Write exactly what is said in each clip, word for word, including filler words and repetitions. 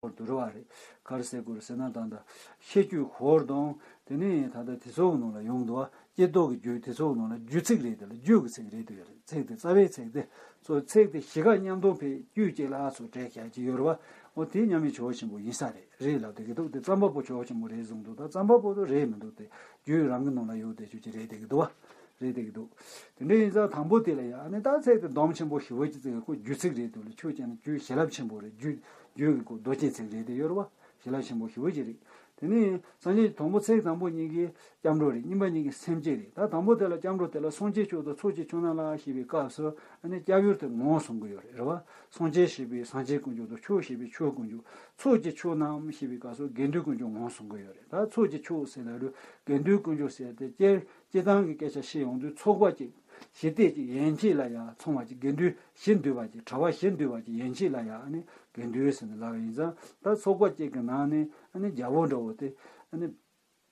བར་དུ་རེད་བ་རེད། ག་རེ་ཟེར་དགོས་རེད་ཟེར་ན། ད་ལྟ་ཤེས་རྒྱུད་ཧོར་དང་དེ་ནས་ད་ལྟ་དེ་ཚོའི་ནང་ལ་ཡོང་འདུག་བ། སྐྱེ་ལྡོག་གི་རྒྱུད་དེ་ཚོའི་ནང་ལ་རྒྱུད་ཚིག་རེད། དེ་ལ་རྒྱུད་ཀྱི་ཚིག་རེད་དེ་ཡོད་རེད། ཚིག་དེ་རྩ་བའི་ཚིག་དེ་ཚོ། ཚིག་དེ་བཞི་ཀ་མཉམ་དུ་ཕའི་རྒྱུད་གཅིག་ལ་སོགས་བྲིས་བཞག་གི་ཡོད་རེད་བ། འོ་དེ་མཉམ་མེད་ཇོ་བོ་ཆེན་པོ་ཡིན་ས་རེད། རེད་ལབ་བསྡད་ཀྱི་འདུག་དེ་རྩོམ་པ་པོ་ཇོ་བོ་ཆེན་པོ་རེད་བཟུང་འདུག་ད་རྩོམ་པ་པོ་དེ་རེད་མི་འདུག་དེ་རྒྱུད་རང་གི་ནང་ལ་ཡོད་བསྡད་རྒྱུ་ཅིག་རེད་བསྡད་ཀྱི་འདུག་བ། རེད་བསྡད་ཀྱི་འདུག་དེ་འདྲ་ཡིན་ཙང་དང་པོ་དེ་ལ་ཡང་ཨ་ནི་ད་ཚིག་དེ་སྡོམ་ཆེན་པོ་ཞེ་པོ་ཅིག་བརྩི་གི། ཁོ་རྒྱུད་ཚིག་རེད་འདུག་ལ། ཆོས་ཅན་ནི་རྒྱུད་བྱིན་རླབས་ཆེན་པོ་རེད། རྒྱུད་རྒྱུད་ཀྱི་ཁོ་མདོ་ཆེན་ཚིག་རེད་བསྡད་ཡོད་རེད་བ། བྱིན་རླབས་ཆེན་པོ་ཞེ་པོ་ཅིག་རེད། དེ་ནས་སངས་རྒྱས་དང་པོ་ཚིག་དང་པོ་གཉིས་ཀྱི་སྐྱབས་འགྲོ་རེད། གཉིས་པ་གཉིས་ཀྱི་སེམས་བསྐྱེད་རེད། ད་དང་པོ་དེ་ལ་སྐྱབས་འགྲོ་དེ་ལ་སངས་རྒྱས་མཆོག་དང་ཚོགས་ཀྱི་མཆོག་རྣམས་ལ་ཞེས་པའི་སྐབས་སུ་ཨ་ནི་སྐྱབས་ཡུལ་དེ་ངོས་བཟུང་གི་ཡོད་རེད། རེད་བ། སངས་རྒྱས་ཞེས་པའི་སངས་རྒྱས་དཀོན་མཆོག་དང་། མཆོག་ཞེས་པའི་ཆོས་དཀོན་མཆོག་ཚོགས་ཀྱི་མཆོག་རྣམས་ཞེས་པའི་སྐབས་སུ་དགེ་འདུན་དཀོན་མཆོག་ངོས་བཟུང་གི་ཡོད་རེད། ད་ཚོགས་ཀྱི་མཆོག་ཟེར་ལབ་དུས་དགེ་འདུན་དཀོན་མཆོག་ཟེར་དེ་སྤྱིར་སྤྱིར་བཏང་གི་སྐད་ཆ་བཤད་ཡོང་དུས་ཚོགས་པ་གཅིག་ཞི་བདེ་གཅིག་ཡན་ཆད་ལ་ཡང་ཚང་བ་གཅིག་དགེ་འདུན་ཞི་འདུས་པ་གཅིག་གྲྭ་པ་ཞི་འདུས་པ་གཅིག་ཡན་ཆད་ལ་ཡང་ཨ་ནི་དགེ་འདུན་ཟེར་ནས་ལབ་པ་ཡིན་ཙང་། ད་ཚོགས་པ་གཅིག་གི་ནང་ནས་ཨ་ནི་རྒྱལ་པོ་འདྲ་བོ་དེ་ཨ་ནི་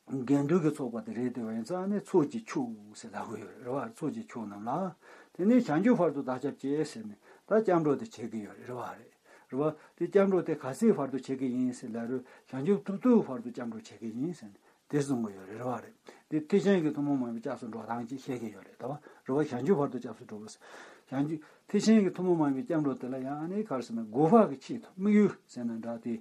དགེ་འདུན་གྱི་ཚོགས་པ་དེ་རེད་བསྡད་པ་ཡིན་ཙང་། ཨ་ནི་ཚོགས་ཀྱི་མཆོག་ཟེར་ལབ་གི་ཡོད་རེད་བ། ཚོགས་ཀྱི་མཆོག་རྣམས་ལ། དེ་ནས་བྱང་ཆུབ་བར་དུ་བདག་སྐྱབས་མཆི་ཟེར་ནས་ད་སྐྱབས་འགྲོ་དེ་བྱེད་ཀྱི་ཡོད་རེད་བ། རེད་རེད་བ། དེ་སྐྱབས་འགྲོ་དེ་ག་ཚོད་བར་དུ་བྱེད་ཀྱི་ཡིན་ཟེར་ལབ་རུང་བྱང་ཆུབ་ཏུ་ཐུག་བར་དུ་སྐྱབས་འགྲོ་བྱེད་ཀྱི་ཡིན་ཟེར་ནས་དེ་གསུང་གི་ཡོད་རེད། རེད་བ། རེད། དེ་ཐེག་ཆེན་གྱི་ཐུན་མོང་མ་ཡིན་པའི་སྐྱབས་སུ་འགྲོ་སྟངས་ཅིག་བཤད་ཀྱི་ཡོད་རེད། ད་བ་རེད་བ། བྱང་ཆུབ་བར་དུ་སྐྱབས་སུ་འགྲོ་དགོས་ཟེར། བྱང་ཆུབ་ཐེག་ཆེན་གྱི་ཐུན་མོང་མ་ཡིན་པའི་སྐྱབས་འགྲོ་དེ་ལ་ཡང་ཨ་ནི་ག་རེ་ཟེར་ན། སྒོ་འཕར་གྱི་ཆེད་དུ་དམིགས་ཡུལ་ཟེར་ན་འདྲ། དེ་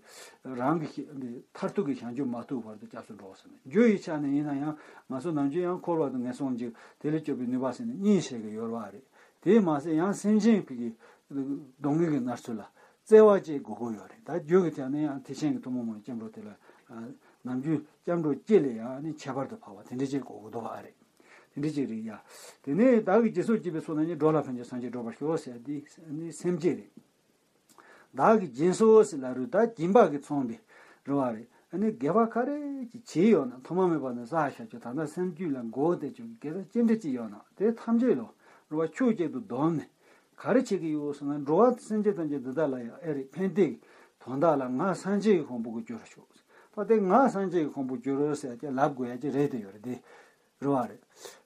རང་གི་ཤེས་འདི་མཐར་ཐུག་གི་བྱང་ཆུབ་མ་ཐོབ་བར་དུ་སྐྱབས་སུ་འགྲོ་ཟེར་ན། རྒྱུ་ཡི་ཆ་ནས་ཡིན་ན་ཡང་ང་ཚོ་ནམ་རྒྱུན་ཡང་འཁོར་བ་དང་ངན་སོང་འཇིག་དེ་ལས་སྐྱོབ་པའི་ནུས་པ་ཟེར་ནས་གཉིས་བཤད་ཀྱི་ཡོད་རེད་བ། རེད། དེས་མ་ཟད་ཡང་སེམས་ཅན་ཕ་གི་སྡུག་བསྔལ་གྱི་མནར་ཚུལ་ལ་བརྩེ་བ་བསྐྱེད་དགོས་ཀྱི་ཡོད་རེད། ད་རྒྱུ་གི་ཐད་ནས་ཡང་ཐེག་ཆེན་གྱི་ཐུན་མོང་མ་ཡིན་སྐྱབས་འགྲོ་དེ་ལ་ནམ་རྒྱུན་སྐྱབས་འགྲོ་གཅིག་ལས་ཡང་ཨ་ནི་ཁྱད་པར་དུ་འཕགས་པ་དེ་འདྲ་བྱེད་དགོས་ཀྱི་འདུག་བ། རེད། དེ་འདྲ་ཅིག་རེད་ཡ། དེ་ནས་བདག་གིས་སྦྱིན་སོགས་བགྱིས་པའི་ཚོགས་རྣམས་ཀྱིས། འགྲོ་ལ་ཕན་ཕྱིར་སངས་རྒྱས་འགྲུབ་པར་ཤོག་ཟེར་དེ་ནི་སེམས་བསྐྱེད་རེད། བདག་གིས་སྦྱིན་སོགས་ཟེར་ལབ་རུང་ད་སྦྱིན་པ་གིས་མཚོན་པའི་རེད་བ། རེད། ཨ་ནི་དགེ་བ་ག་རེ་ཅིག་བྱས་ཡོད་ན། ཐོག་མ་མེད་པ་ནས་བསགས་བཞག་རྒྱུ། ད་ལྟ་སེམས་རྒྱུད་ལ་འགོས་བསྡད་རྒྱུ་གི་དགེ་རྩ་ཅི་འདྲ་ཅིག་ཡོད་ན་དེ་ཐམས་ཅད་ལོ་རེད་བ། ཆོས་གཅིག་ཏུ་བསྡོམས་ནས་ག་རེ་བྱེད་ཀྱི་ཡོད་ཟེར་ན། འགྲོ་བ་སེམས་ཅན་ཐམས་ཅད་འདི་དག་ལ་ཡང་ཨེ་རེད། ཕན་བདེའི་དོན་དག་ལ་ང་སངས་རྒྱས་ཀྱི་གོ་འཕང་གི་རྒྱུར་ཤོག་ད་དེ་ང་སངས་རྒྱས་ཀྱི་གོ་འཕང་གི་རྒྱུར་ཟེར་ཏེ་ལབ་དགོས་ཡ་ཅིག་རེད་དེ་ཡོད་རེད་དེ། རེད་བ། རེད།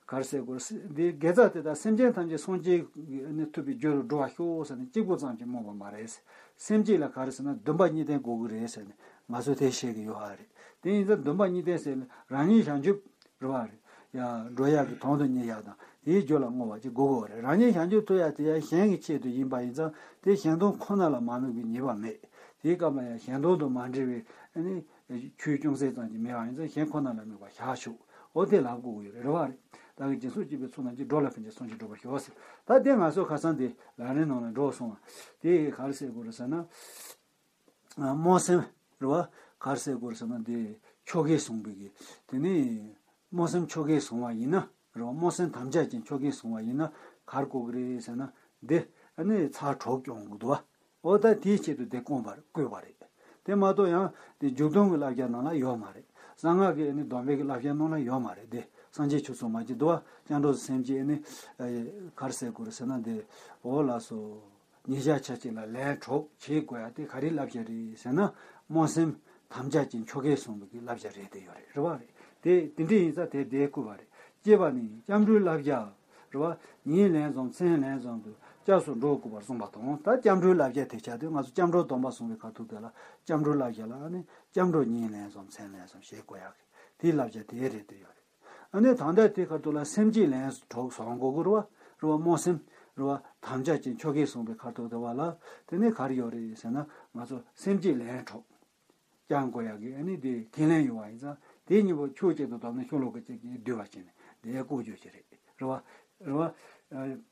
ག་རེ་ཟེར་དགོས་རེད། འདི་དགེ་རྩ་དེ་དག་སེམས་ཅན་ཐམས་ཅད་སངས་རྒྱས་ནས་ཐུབ་པའི་རྒྱུ་རུ་འགྲོ་བར་ཤོག་ཟེར་ནས་གཅིག་པུ་ཙམ་གྱིས་སྨོས་པ་མ་རེད། སེམས་བསྐྱེད་ལ་ག་རེ་ཟེར་ན་བདུན་པ་གཉིས་ལྡན་དགོས་ཀྱི་རེད་ཟེར་ནས་ང་ཚོས་དེ་བཤད་ཀྱི་ཡོད་ཨ་རེད། དེ་ཡིན་ཙང་བདུན་པ་གཉིས་ལྡན་ཟེར་ན་རང་ཉིད་བྱང་ཆུབ་རེད་བ། རེད། ཡ་འགྲོ་ཡག་གི་དོན་དུ་གཉེར་ཡག་དང་དེའི་རྒྱུ་ལ་བསྔོ་བ་ཅིག་དགོས་ཀྱི་ཡོད་རེད། རང་ཉིད་བྱང་ཆུབ་ཐོབ་ཡག་དེ་ཡང་གཞན་གྱི་ཆེད་དུ་ཡིན་པ་ཡིན་ཙང་དེ་གཞན་དོན་ཁོ་ན་ལ་མ་དམིགས་པའི་ཉེས་པ་མེད། དེའི་སྐབས་ལ་ཡང་གཞན་དོན་དང་མ་འབྲེལ་བའི་ཨ་ནི། ཆོས་ཅུང་ཟད་ཙམ་གྱིས་མེད་པ་ཡིན་ཙང་གཞན་ཁོ་ན་ལ་དམིགས་པ་བཞག་ཆོག་འོ་དེ་ལབ་དགོས་ཀྱི་ཡོད་རེད། རེད་བ། རེད། བདག་གིས་སྦྱིན་སོགས་བགྱིས་པའི་ཚོགས་རྣམས་ཀྱིས། འགྲོ་ལ་ཕན་ཕྱིར་སངས་རྒྱས་འགྲུབ་པར་ཤོག་ཟེར། ད་དེ་ང་ཚོ་ཁ་སང་དེ་ལམ་རིམ་ནང་ལ་འགྲོ་སོང་བ། དེ་ག་རེ་ཟེར་དགོས་རེད་ཟེར་ན། སྨོན་སེམས་རེད་བ། ག་རེ་ཟེར་དགོས་རེད་ཟེར་ན་དེ་ཆོ་གས་བཟུང་བའི་གི་དེ་ནི་སྨོན་སེམས་ཆོ་གས་བཟུང་བ་ཡིན་ན་རེད་བ། སྨོན་སེམས་དམ་བཅའ་ཅན་ཆོ་གས་བཟུང་བ་ཡིན་ན་ག་རེ་དགོས་ཀྱི་རེད་ཟེར་ན་འདི་ཨ་ནི་ཚར་དྲུག་སྐྱོང་དགོས་འདུག་བ། འོ་ད་དེའི་ཆེད་དུ་དེ་བསྐུངས་པར་བསྐུལ་བ་རེད། དེ་མ་གཏོགས་ཡང་དེ་མཇུག་སྡོམ་གྱི་བསླབ་བྱ་ནང་ལ་ཡོད་མ་རེད། གསང་སྔགས་ཀྱི་ཨ་ནི་སྡོམ་པའི་གི་བསླབ་བྱ་ནང་ལ་ཡོད་མ་རེད་དེ། སངས་རྒྱས་ཆོས་ཚོགས་མ་བགྱིས་འདུག་བ། སྐྱབས་འགྲོ་སེམས་བསྐྱེད་ཨ་ནི་ག་རེ་ཟེར་དགོས་རེད་ཟེར་ན་དེ། འོ་ལགས་སོ། ཉིན་ཞག་ཆ་གཅིག་ལ་ལན་དྲུག་བྱེད་དགོས་ཡ་དེ་ག་རེའི་བསླབ་བྱ་རེད་ཟེར་ན། སྨོན་སེམས་དམ་བཅའ་ཅན་ཆོ་གས་བཟུང་བའི་གི་བསླབ་བྱ་རེད་དེ་ཡོད་རེད། རེད་བ། རེད། དེ་དེ་འདྲ་ཡིན་ཙང་དེ་དེ་བསྐུལ་བ་རེད། ཅེས་པ་ནི་སྐྱབས་འགྲོའི་བསླབ་བྱ། རེད་བ། ཉིན་ལན་ཙམ་མཚན་ལན་ཙམ་དུ་སྐྱབས་སུ་འགྲོ་དགོས་པར་གསུངས་པ་དང་། ད་སྐྱབས་འགྲོའི་བསླབ་བྱ་དེ་ཆགས་དུས་ང་ཚོ་སྐྱབས་འགྲོ་སྡོམ་པ་བཟུང་བའི་ཁ་ཐུག་དེ་ལ་སྐྱབས་འགྲོའི་བསླབ་བྱ་ལ་ཨ་ནི་སྐྱབས་འགྲོ་ཉིན་ལན་ཙམ་མཚན་ལན་ཙམ་བྱེད་དགོས་ཡག་གི་དེའི་བསླབ་བྱ་དེ་རེད་དེ་ཡོད་རེད། ཨ་ནི་ད་ལྟ་དེ་ཁ་ཐུག་ལ་སེམས་བསྐྱེད་ལན་དྲུག་བཟུང་དགོས་ཀྱི་རེད་བ། རེད་བ། སྨོན་སེམས་རེད་བ། དམ་བཅའ་ཅན་ཆོ་གས་བཟུང་བའི་ཁ་ཐུག་དེ་བ་ལ་དེ་ནི་ག་རེ་ཡོད་རེད་ཟེར་ན་ང་ཚོ་སེམས་བསྐྱེད་ལན་དྲུག་བསྐྱང་དགོས་ཡག་གི་ཨ་ནི་དེ་ཁས་ལེན་ཡོད་པ་ཡིན་ཙང་དེ་གཉིས་པོ་ཆོས་གཅིག་ཏུ་བསྡོམས་ནས་ཤོ་ལོ་ཀ་གཅིག་གིས་བསྡུས་པ་བྱས་ནས་དེ་བསྐུལ་རྒྱུ་ཞིག་རེད། རེད་བ། རེད་བ།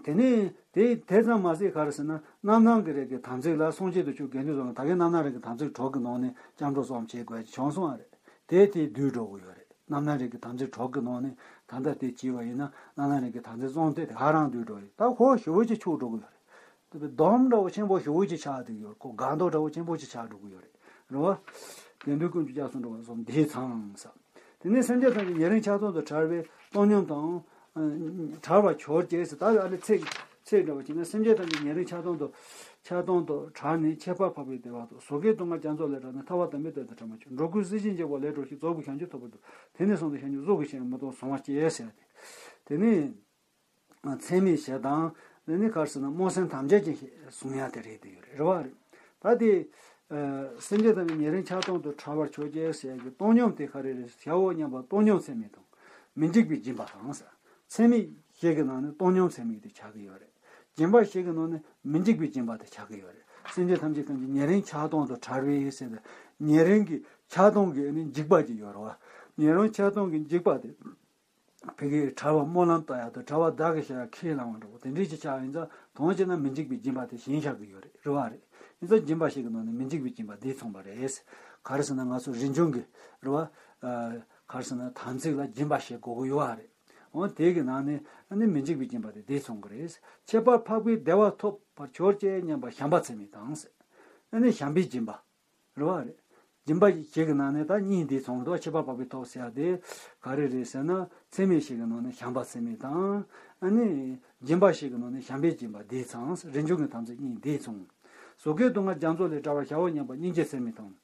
དེ་ནས་དེ་དེ་ཙམ་མ་ཟད་ག་རེ་ཟེར་ན་རྣམ་སྣང་གི་རིགས་ཀྱི་དམ་ཚིག་ལ་སངས་རྒྱས་དང་ཆོས་དགེ་འདུན་སོགས་ལ་ད་གིན་རྣམ་སྣང་རིགས་ཀྱི་དམ་ཚིག་དྲུག་གི་ནང་ནས་སྐྱབས་འགྲོ་གསུམ་བྱེད་དགོས་བྱུང་སོང་བ་རེད། དེ་དེ་བསྡུས་འགྲོ་གི་ཡོད་རེད། རྣམ་སྣང་རིགས་ཀྱི་དམ་ཚིག་དྲུག་གི་ནང་ནས་ད་ལྟ་དེ་བྱས་པ་ཡིན་ན་རྣམ་སྣང་རིགས་ཀྱི་དམ་ཚིག་གསུམ་དེ་དེ་ག་རང་བསྡུས་འགྲོ་ཡོད། ད་ཁོ་ཞེ་པོ་ཅིག་འཁྱུག་འགྲོ་གི་ཡོད་རེད། དེ་བས་སྡོམ་འདྲ་བོ་ཆེན་པོ་ཞེ་པོ་ཅིག་ཆགས་བསྡད་ཡོད། ཁོ་སྒང་ཏོག་འདྲ་བོ་ཆེན་པོ་ཅིག་ཆགས་འགྲོ་གི་ཡོད་རེད། རེད་བ། དགེ་འདུན་ཀུན་གྱི་སྐྱབས་སུ་འགྲོ་བ་གསུམ་འདིས་ཚང་ས། དེ་ནས་སེམས་ཅན་ཐམས་ཅད་ཉེ་རིང་ཆགས་སྡང་དུ་བྲལ་བའི་བཏང་སྙོམས་དང་། བྲལ་བར་གྱུར་ཅིག་ཟེར། ད་ཨ་ནི་ཚིག་ཚིག་འདྲ་བོ་བྱས་ན། སེམས་ཅན་ཐམས་ཅད་ཉེ་རིང་ཆགས་སྡང་དུ་ཆགས་སྡང་དུ་བྲལ་ནས་ཁྱད་པར་འཕགས་པའི་བདེ་བ་དང་། ཟོ་ཁའི་སྡུག་བསྔལ་རྒྱ་མཚོ་ལས་བསྒྲལ་ནས་ཐར་པ་དམ་པའི་དོན་དུ་བྲལ་མ་བྱུང་། འགྲོ་ཀུན་སྲིད་ཞིའི་འཇིགས་པ་ལས་གྲོལ་ཞིང་། རྫོགས་པའི་བྱང་ཆུབ་ཐོབ་པར་འདོད། དེ་ནས་བཟུང་སྟེ་བྱང་ཆུབ་གཟུགས་ཀྱི་ཞིང་མི་གཏོང་བཟུང་བར་བྱེད་ཟེར་ཏེ། དེ་ནས། ཚད་མེད་བཞི་དང་། དེ་ནི་ག་རེ་ཟེར་ན་སྨོན་སེམས་དམ་བཅའ་ཅན་ཞིག་བཟུང་ཡ་དེ་རེད་དེ་ཡོད་རེད། རེད་བ། རེད། ད་དེ་ ཨ། སེམས་ཅན་ཐམས་ཅད་ཉེ་རིང་ཆགས་སྡང་དུ་བྲལ་བར་གྱུར་ཅིག་ཟེར་ཡག་གི་བཏང་སྙོམས་དེ་ག་རེ་རེད། ཞེའོ་སྙམ་པ་བཏང་སྙོམས་ཚད་མེད་དང་། མི་འཇིགས་པའི་སྦྱིན་པ་དང་ཟེར། ཚད་མེད་བཞི་གི་ནང་ནས་བཏང་སྙོམས་ཚད་མེད་དེ་ཆགས་ཀྱི་ཡོད་རེད། སྦྱིན་པ་བཞི་གི་ནང་ནས་མི་འཇིགས་པའི་སྦྱིན་པ་དེ་ཆགས་ཀྱི་ཡོད་རེད། སེམས་ཅན་ཐམས་ཅད་ཐམས་ཅད་ཉེ་རིང་ཆགས་སྡང་དུ་བྲལ་བའི་ཟེར་ཏེ། ཉེ་རིང་གི་ཆགས་སྡང་གི་ཨ་ནི་འཇིགས་པ་ཅིག་ཡོད་རེད་བ། ཉེ་རིང་ཆགས་སྡང་གི་འཇིགས་པ་དེ། ཕ་གིའི་བྲལ་བ་སྨོན་ལམ་བཏབ་ཡག་དང་བྲལ་བ་བདག་གིས་བྱ་ཡག་ཁས་བླངས་པ་འདྲ་བོ་དེ་འདྲའི་ཅིག་ཆགས་ཡིན་ཙང་། དོན་བྱས་ན་མི་འཇིགས་པའི་སྦྱིན་པ་དེ་ཞན་ཆགས་ཀྱི་ཡོད་རེད། རེད་བ། རེད། ཡིན་ཙང་སྦྱིན་པ་ཞིག་གི་ནང་ནས་མི་འཇིགས་པའི་སྦྱིན་པ་འདིས་མཚོན་པ་རེད། ག་རེ་ཟེར་ན་ང་ཚོ་རིན་འབྱུང་གི། རེད་བ། ཨ། ག་རེ་ཟེར་ན་དམ་ཚིག་ལ་སྦྱིན་པ་ཞིག་དགོས་ཀྱི་ཡོད་རེད། འོ་དེ་གི་ནང་ནས་ཨ་ནི་མི་འཇིགས་པའི་སྦྱིན་པ་དེ་འདིས་མཚོན་གྱི་རེད། ཁྱད་པར་འཕགས་པའི་བདེ་བ་ཐོབ་པར་གྱུར་ཅིག་སྙམ་པ་བྱམས་པ་ཚད་མེད་དང་ཟེར། ཨ་ནི་བྱམས་པའི་སྦྱིན་པ། རེད་བ། རེད། སྦྱིན་པ་ཞིག་གི་ནང་ནས་ད་གཉིས་འདིས་མཚོན་གྱི་འདུག་ཁྱད་པར་འཕགས་པའི་ཐོབ་ཟེར་ཡག་དེ་ག་རེ་རེད་ཟེར་ན། ཚད་མེད་ཞིག་གི་ནང་ནས་བྱམས་པ་ཚད་མེད་དང་། ཨ་ནི་སྦྱིན་པ་ཞིག་གི་ནང་ནས་བྱམས་པའི་སྦྱིན་པ་འདིས་མཚོན། རིན་འབྱུང་གི་དམ་ཚིག་གཉིས་འདིས་མཚོན། ཟོ་ཁའི་སྡུག་བསྔལ་རྒྱ་མཚོ་ལས་བྲལ་བར་བྱའོ་སྙམ་པ་སྙིང་རྗེ་ཚད་མེད་དང་།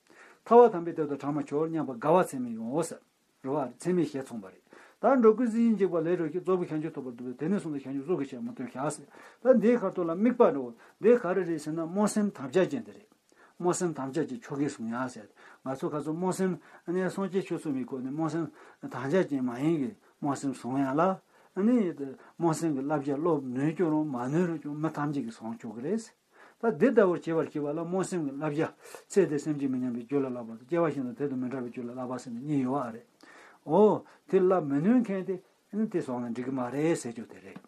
ཐར་པ་དམ་པའི་དོན་དུ་གྲངས་མ་བྱོར་སྙམ་པ་དགའ་བ་ཚད་མེད་ཡོང་ངོ་ཟེར། རེད་བ། ཚད་མེད་བཞི་མཚོན་པ་རེད། ད་འགྲོ་ཀུན་སྲིད་ཞིའི་འཇིགས་པ་ལས་གྲོལ་ཞིང་། རྫོགས་པའི་བྱང་ཆུབ་ཐོབ་པར་འདོད་པས། དེ་ནས་བཟུང་སྟེ་བྱང་ཆུབ་སྲོག་གི་ཕྱིར་མི་འདོར་བྱ་ཟེར། ད་འདིའི་ཁ་ཐུག་ལ་དམིགས་པ་འདྲ་བོ་འདི་ག་རེ་རེད་ཟེར་ན། སྨོན་སེམས་དམ་བཅའ་ཅན་དེ་རེད། སྨོན་སེམས་དམ་བཅའ་ཅན་ཆོ་གས་བཟུང་ཡག་ཟེར། ང་ཚོ་ཁ་སང་སྨོན་སེམས་ཨ་ནི་སངས་རྒྱས་ཆོས་ཚོགས་མའི་སྐོར་ནས་སྨོན་སེམས་དམ་བཅའ་ཅན་མ་ཡིན་གྱི་སྨོན་སེམས་བཟུང་ཡག་ལ། ཨ་ནི་སྨོན་སེམས་ཀྱི་བསླབ་བྱ་སློབ་ནུས་ཀྱང་རུང་མ་ནུས་རུང་ཀྱང་མི་ཐམས་ཅད་ཀྱིས་བཟུང་ཆོག་གི་རེད། ད་འདི་ལྟ་བུར་བྱེད་པར་བྱེད་པ་ལ་སྨོན་སེམས་ཀྱི་བསླབ་བྱ། ཚེ་འདིར་སེམས་ཅན་མི་ཉམས་པའི་རྒྱུ་ལ་བསླབ་པ་དང་། སྐྱེ་བ་གཞན་དུ་དེ་དང་མི་འབྲལ་བའི་རྒྱུ་ལ་བསླབ་པ་ཟེར་ནས་གཉིས་ཡོད་པ་རེད། འོ། དེ་བསླབ་མི་ནུས་མཁན་དེ་ནི་དེ་སོང་ན་འགྲིག་གི་མ་རེད་ཟེར་རྒྱུ་དེ་རེད།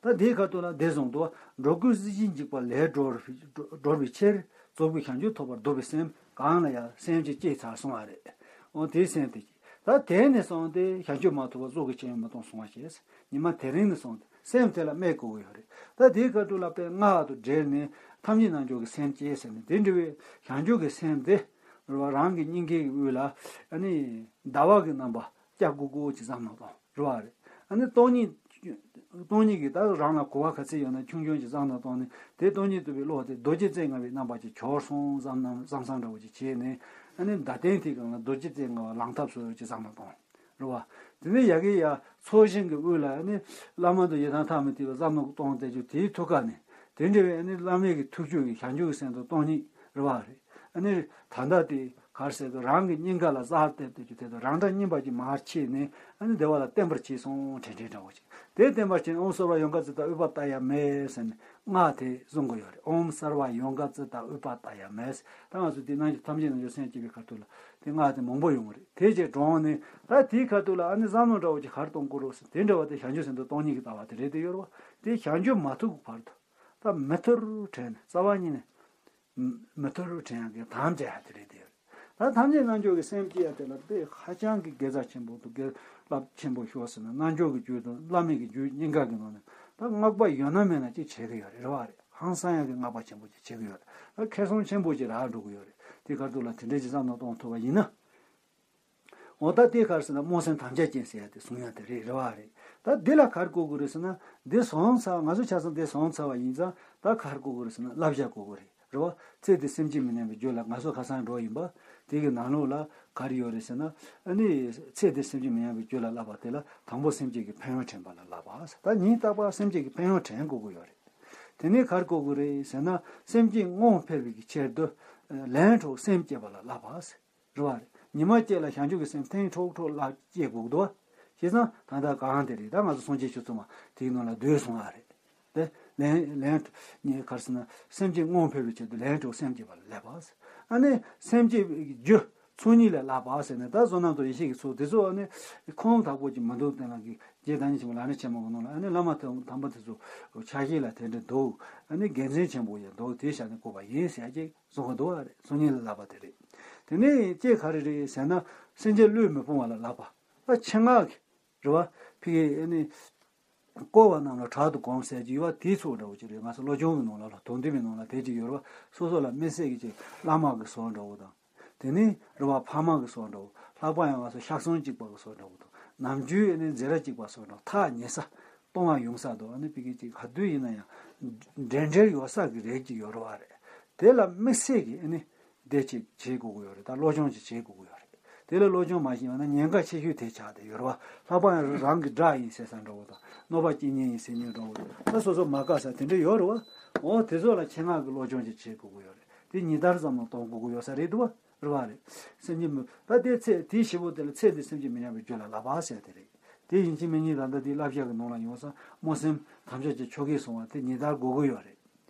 ད་དེའི་ཁ་ཐུག་ལ་འདི་གསུངས་འདུག་འགྲོ་ཀུན་སྲིད་ཞིའི་འཇིགས་པ་ལས་སྒྲོལ་སྒྲོལ་བའི་ཕྱིར། རྫོགས་པའི་བྱང་ཆུབ་ཐོབ་པར་འདོད་པའི་སེམས། གང་ལ་ཡང་སེམས་ཅན་སྐྱེས་ཚར་སོང་བ་རེད། འོ་དེའི་སེམས་དེ། ད་དེ་ནས་བཟུང་སྟེ་བྱང་ཆུབ་མ་ཐོབ་བར་རྫོགས་པའི་ཕྱིར་ཡང་མི་གཏོང་གསུང་བ་བྱས། ཉི་མ་དེ་རིང་ནས་བཟུང་སྟེ་སེམས་དེ་ལ་དམིགས་དགོས་ཀྱི་ཡོད་རེད། ད་དེའི་ཁ་ཐུག་ལ་དཔེ་སྔགས་དང་འབྲེལ་ནས་ཐམས་ཅད་རྣལ་འབྱོར་གྱི་སེམས་བསྐྱེད་ཟེར་ནས་དེ་འདྲ་བའི་བྱང་ཆུབ་ཀྱི་སེམས་དེ། རང་གི་སྙིང་གའི་དབུས་ལ་ཨ་ནི་ཟླ་བ་གི་རྣམ་པ་སྐྱ་ཀུ་ཀུ་ཅིག་བསམ་བློ་གཏོང་། རེད་བ། རེད། ཨ་ནི་སྟོང་ཉིད། སྟོང་ཉིད་ཀྱི་ད་རང་ལ་གོ་བ་ག་ཚད་ཡོད་ན་ཆུང་ཆུང་ཅིག་བསམ་བློ་གཏོང་ནས། དེ་སྟོང་ཉིད་རྟོགས་པའི་བློ་དེ་རྡོ་རྗེ་རྩེ་ལྔ་པའི་རྣམ་པ་ཅིག་གྱུར་སོང་བསམ་ན་བསམ་བསམ་འདྲ་བོ་ཅིག་བྱས་ནས། ཨ་ནི་ཟླ་སྟེང་དེ་གང་ལ་རྡོ་རྗེ་རྩེ་ལྔ་པ་ལང་ཐབས་སུ་ཅིག་བསམ་བློ་གཏོང་། རེད་བ། དེ་ནས་ཡ་གི་ཡ་ཚོགས་ཞིང་གི་དབུས་ལ་ཨ་ནི་བླ་མ་དང་ཡི་དམ་ཐ་མི་དད་པ་བསམ་བློ་གཏོང་བསྡད་རྒྱུ་དེའི་ཐུགས་ཀ་ནས། དེ་འདྲ་བའི་ཨ་ནི་བླ་མའི་གི་ཐུགས་རྒྱུད་ཀྱི་བྱང་ཆུབ་ཀྱི་སེམས་དང་སྟོང་ཉིད། རེད་བ། རེད། ཨ་ནི་ད་ལྟ་དེ་ག་རེ་ཟེར་གི། རང་གི་སྙིང་ག་ལ་གཟར་བལྟས་བསྡད་རྒྱུ་དེ་དང་། རང་སྒྲ་སྙན་པ་ཅིག་མར་ཁྱེར་ནས་ཨ་ནི་བདེ་བ་ལ་བརྟན་པར་བྱས་སོང་དྲན་དྲན་འདྲ་བོ་ཅིག་དེ་བརྟན་པར་བྱས་ནས་ཨོཾ་སརྦ་ཡོ་ག་ཙིཏྟ་ཨུཏྤ་ཏ་ཡ་མེ་ཟེར་ནས་སྔགས་དེ་གསུང་གི་ཡོད་རེད། ཨོཾ་སརྦ་ཡོ་ག་ཙིཏྟ་ཨུཏྤ་ཏ་ཡ་མེ་ཟེར། ད་ང་ཚོ་དེ་རྣལ་འབྱོར་ཐམས་ཅད་རྣལ་འབྱོར་སེམས་བསྐྱེད་པའི་ཁ་ཐུག་ལ་དེ་སྔགས་དེ་མང་པོ་ཡོང་གི་རེད། དེ་རྗེས་འགྲོ་འོང་ནས་ད་དེའི་ཁ་ཐུག་ལ་ཨ་ནི་བསམ་བློ་འདྲ་བོ་ཅིག་ག་རེ་གཏོང་དགོས་རེད་ཟེར། དེ་འདྲ་བ་དེ་བྱང་ཆུབ་སེམས་དང་སྟོང་ཉིད་ཀྱི་ལྟ་བ་དེ་རེད་དེ་ཡོད་རེད་བ། དེ་བྱང་ཆུབ་མ་ཐོབ་ཀྱི་བར་དུ། ད་མུ་མཐུད་དྲན་ནས་རྩ་བ་ཉིད་ནས་མུ་མཐུད་དྲན་ཡག་གི་དམ་བཅའ་ཡག་དེ་རེད་དེ། ད་ཐམས་ཅད་རྣལ་འབྱོར་གྱི་སེམས་བསྐྱེད་ཡག་དེ་ལ་དཔེ་ཧ་ཅང་གི་དགེ་རྩ་ཆེན་པོ་འདུག་དགེ་བསླབ་ཆེན་པོ་ཤོག་ཟེར་ན། རྣལ་འབྱོར་གྱི་རྒྱུད་དང་བླ་མེད་ཀྱི་རྒྱུད་གཉིས་ཀ་གི་ནང་ནས་ད་བསྔགས་པ་ཡོད་ན་མེད་ན་ཅིག་བྱེད་ཀྱི་ཡོད་རེད། རེད་བ། རེད། ཧང་སང་ཡག་གི་བསྔགས་པ་ཆེན་པོ་ཅིག་བྱེད་ཀྱི་ཡོད་རེད། ད་ཁེ་བཟང་ཆེན་པོ་ཅིག་རག་འགྲོ་གི་ཡོད་རེད། དེ་ཁ་ཐུག་ལ་དེ་འདྲས་ཅིག་བསམ་བློ་གཏོང་ཐུབ་པ་ཡིན་ན། འོ་ད་དེ་ག་རེ་ཟེར་ན་སྨོན་སེམས་དམ་བཅའ་ཅན་ཟེར་ཡ་དེ་གསུང་ཡ་དེ་རེད། རེད་བ། རེད། ད་འདི་ལ་ག་རེ་དགོས་དགོས་རེད་ཟེར་ན། འདི་སོང་ཚར། ང་ཚོ་ཆ་ཚང་འདི་སོང་ཚར་བ་ཡིན་ཙང་ད་ག་རེ་དགོས་དགོས་རེད་ཟེར་ན་བསླབ་བྱ་དགོས་དགོས་རེད། རེད་བ། ཚེ་འདིར་སེམས་ཅན་མི་ཉམས་པའི་རྒྱུ་ལ་ང་ཚོ་ཁ་སང་འགྲོ་ཡིན་པ། དེ་གི་ནང་ལོགས་ལ་ག་རེ་ཡོད་རེད་ཟེར་ན། ཨ་ནི་ཚེ་འདིར་སེམས་ཅན་མི་ཉམས་པའི་རྒྱུ་ལ་བསླབ་པ་དེ་ལ་དང་པོ་སེམས་ཅན་གྱི་ཕན་ཡོན་དྲན་པ་ལ་བསླབ་པ། ད་ཉིན་རྟག་པར་སེམས་ཅན་གྱི་ཕན་ཡོན་དྲན་དགོས་ཀྱི་ཡོད་རེད། དེ་ནས་ག་རེ་དགོས་ཀྱི་རེད་ཟེར་ན། སེམས་ཅན་དངོས་འཕེལ་བའི་གི་ཆེད་དུ་ལན་གྲངས་སེམས་བསྐྱེད་པ་ལ་བསླབ་པ། རེད་བ། རེད། ཉི་མ་གཅིག་ལ་བྱང་ཆུབ་ཀྱི་སེམས་ཐེངས་ཁྲོག་ཁྲོག་ལ་སྐྱེ་དགོས་འདུག་བ། བྱས་ཙང་ད་ལྟ་གང་དེ་རེད། ད་ང་ཚོ་སངས་རྒྱས་ཆོས་ཚོགས་མ་དེའི་ནང་ལ་སྡོད་སོང་བ་རེད། དེ་ལན་ལན་ག་རེ་ཟེར་ན། སེམས་ཅན་དངོས་འཕེལ་བའི་ཆེད་དུ་ལན་གྲངས་སེམས་བསྐྱེད་པ་ལ་བསླབ་པ། ཨ་ནི་སེམས་བསྐྱེད་རྒྱུ་ཚོགས་གཉིས་ལ་བསླབ་པ་ཟེར་ནས། ད་བསོད་ནམས་དང་ཡེ་ཤེས་ཀྱི་ཚོགས་དེ་ཚོ་ཨ་ནི་ཁུངས་དག་པོ་ཅིག་མི་འདུག་དེ་ནང་གི་རྗེ་བདག་ཉིད་ཆེན་པོ་ལག་ལེན་ཆེན་མོ་གི་ནང་ལ། ཨ་ནི་བླ་མ་དང་དམ་པ་དེ་ཚོ་ཕྱག་བཞེས་ལ་དེ་འདྲ་འདུག་ཨ་ནི་དགེ་མཚན་ཆེན་པོ་ཡང་འདུག་དེ་བྱས་ནས་བཀོད་པ་ཡིན་ཟེར་ཡ་ཅིག་གསུང་གི་འདུག་བ། རེད། ཚོགས་གཉིས་ལ་བསླབ་པ་དེ་རེད། དེ་ནས་གཅིག་ག་རེ་རེད་ཟེར་ན། སེམས་ཅན་བློས་མི་ཕོངས་པ་ལ་བསླབ་པ། ད་ཆེད་མངགས་ཀྱི། རེད་བ། ཕ་གི་ཨ་ནི་བསྐོ་བ་རྣམས་ལ་དྲག་ཏུ་དགོངས་ཟེར་གྱི་ཡོད་བ། དེའི་ཚོགས་འདྲ་བོ་ཅིག་རེད། ང་ཚོ་བློ་སྦྱོང་གི་ནང་ལ་ལ་དོན་བསྡུས་མའི་ནང་ལ་དེ་ཅིག་ཡོད་རེད་བ། སོ་སོ་ལ་དམིགས་བསལ་གྱི་ཅིག་བླ་མ་གི་ཚོགས་འདྲ་བོ་དང་། དེ་ནས་རེད་བ། ཕ་མ་གི་ཚོགས་འདྲ་བོ། ལྷག་པར་ཡང་ང་ཚོ་ཤག་ཚང་གཅིག་པ་གི་ཚོགས་འདྲ་བོ་དང་། ནམ་རྒྱུན་ཨ་ནི་འཛིན་གྲྭ་གཅིག་པ་ཚོགས་འདྲ་བོ། ཐག་ཉེ་ས། གཏོང་བ་ཡོང་ས་དང་། ཨ་ནི་ཕ་གི་ཅིག་ག་དུས་ཡིན་ན་ཡང་འབྲེལ་འབྲེལ་ཡོད་ས་གི་རིགས་ཅིག་ཡོད་རེད་བ། རེད། དེ་ལ་དམིགས་བསལ་གྱི་ཨ་ནི་དེ་ཅིག་བྱེད་དགོས་ཀྱི་ཡོད་རེད། ད་བློ་སྦྱོང་ཅིག་བྱེད་དགོས་ཀྱི་ཡོད་རེད། དེ་ལ་བློ་སྦྱོང་མ་བྱས་པ་ན་ཉེན་ཁ་ཆེ་ཤོས་དེ་ཆགས་བསྡད་ཡོད་རེད་བ། ལྷག་པར་ཡང་རང་གི་དགྲ་ཡིན་ཟེར་ས་འདྲ་བོ་དང་། གནོད་པ་སྐྱེལ་མཁན་ཡིན་ཟེར་མཁན་འདྲ་བོ་དང་། ད་སོ་སོ་མ་དགའ་ས་དེ་འདྲ་ཡོད་རེད་བ། འོ་དེ་ཚོ་ལ་ཆེད་མངགས་ཀྱི་བློ་སྦྱོང་ཅིག་བྱེད་དགོས་ཀྱི་ཡོད་རེད། དེ་ཉིན་ལྟར་བསམ་བློ་གཏོང་དགོས་ཀྱི་ཡོད་ས་རེད་འདུག་བ། རེད་བ་རེད། སེམས་ཅན་མི་ད་དེ་ཚེ་དེའི་བཞི་པོ་དེ་ལ་ཚེ་འདི་སེམས་ཅན་མི་ཉམས་པའི་རྒྱུ་ལ་བསླབ་པ་ཟེར་དེ་རེད། དེ་ཡིན་གཅིག་མིན་གཉིས་ད་ལྟ་དེའི་བསླབ་བྱ་གི་ནང་ལ་ཡོང་ས་སྨོན་སེམས་ཐམས་ཅད་ཀྱི་ཆོ་གས་བཟུང་བ་དེ་ཉིན་ལྟར་དགོས་ཀྱི་ཡོད་རེད།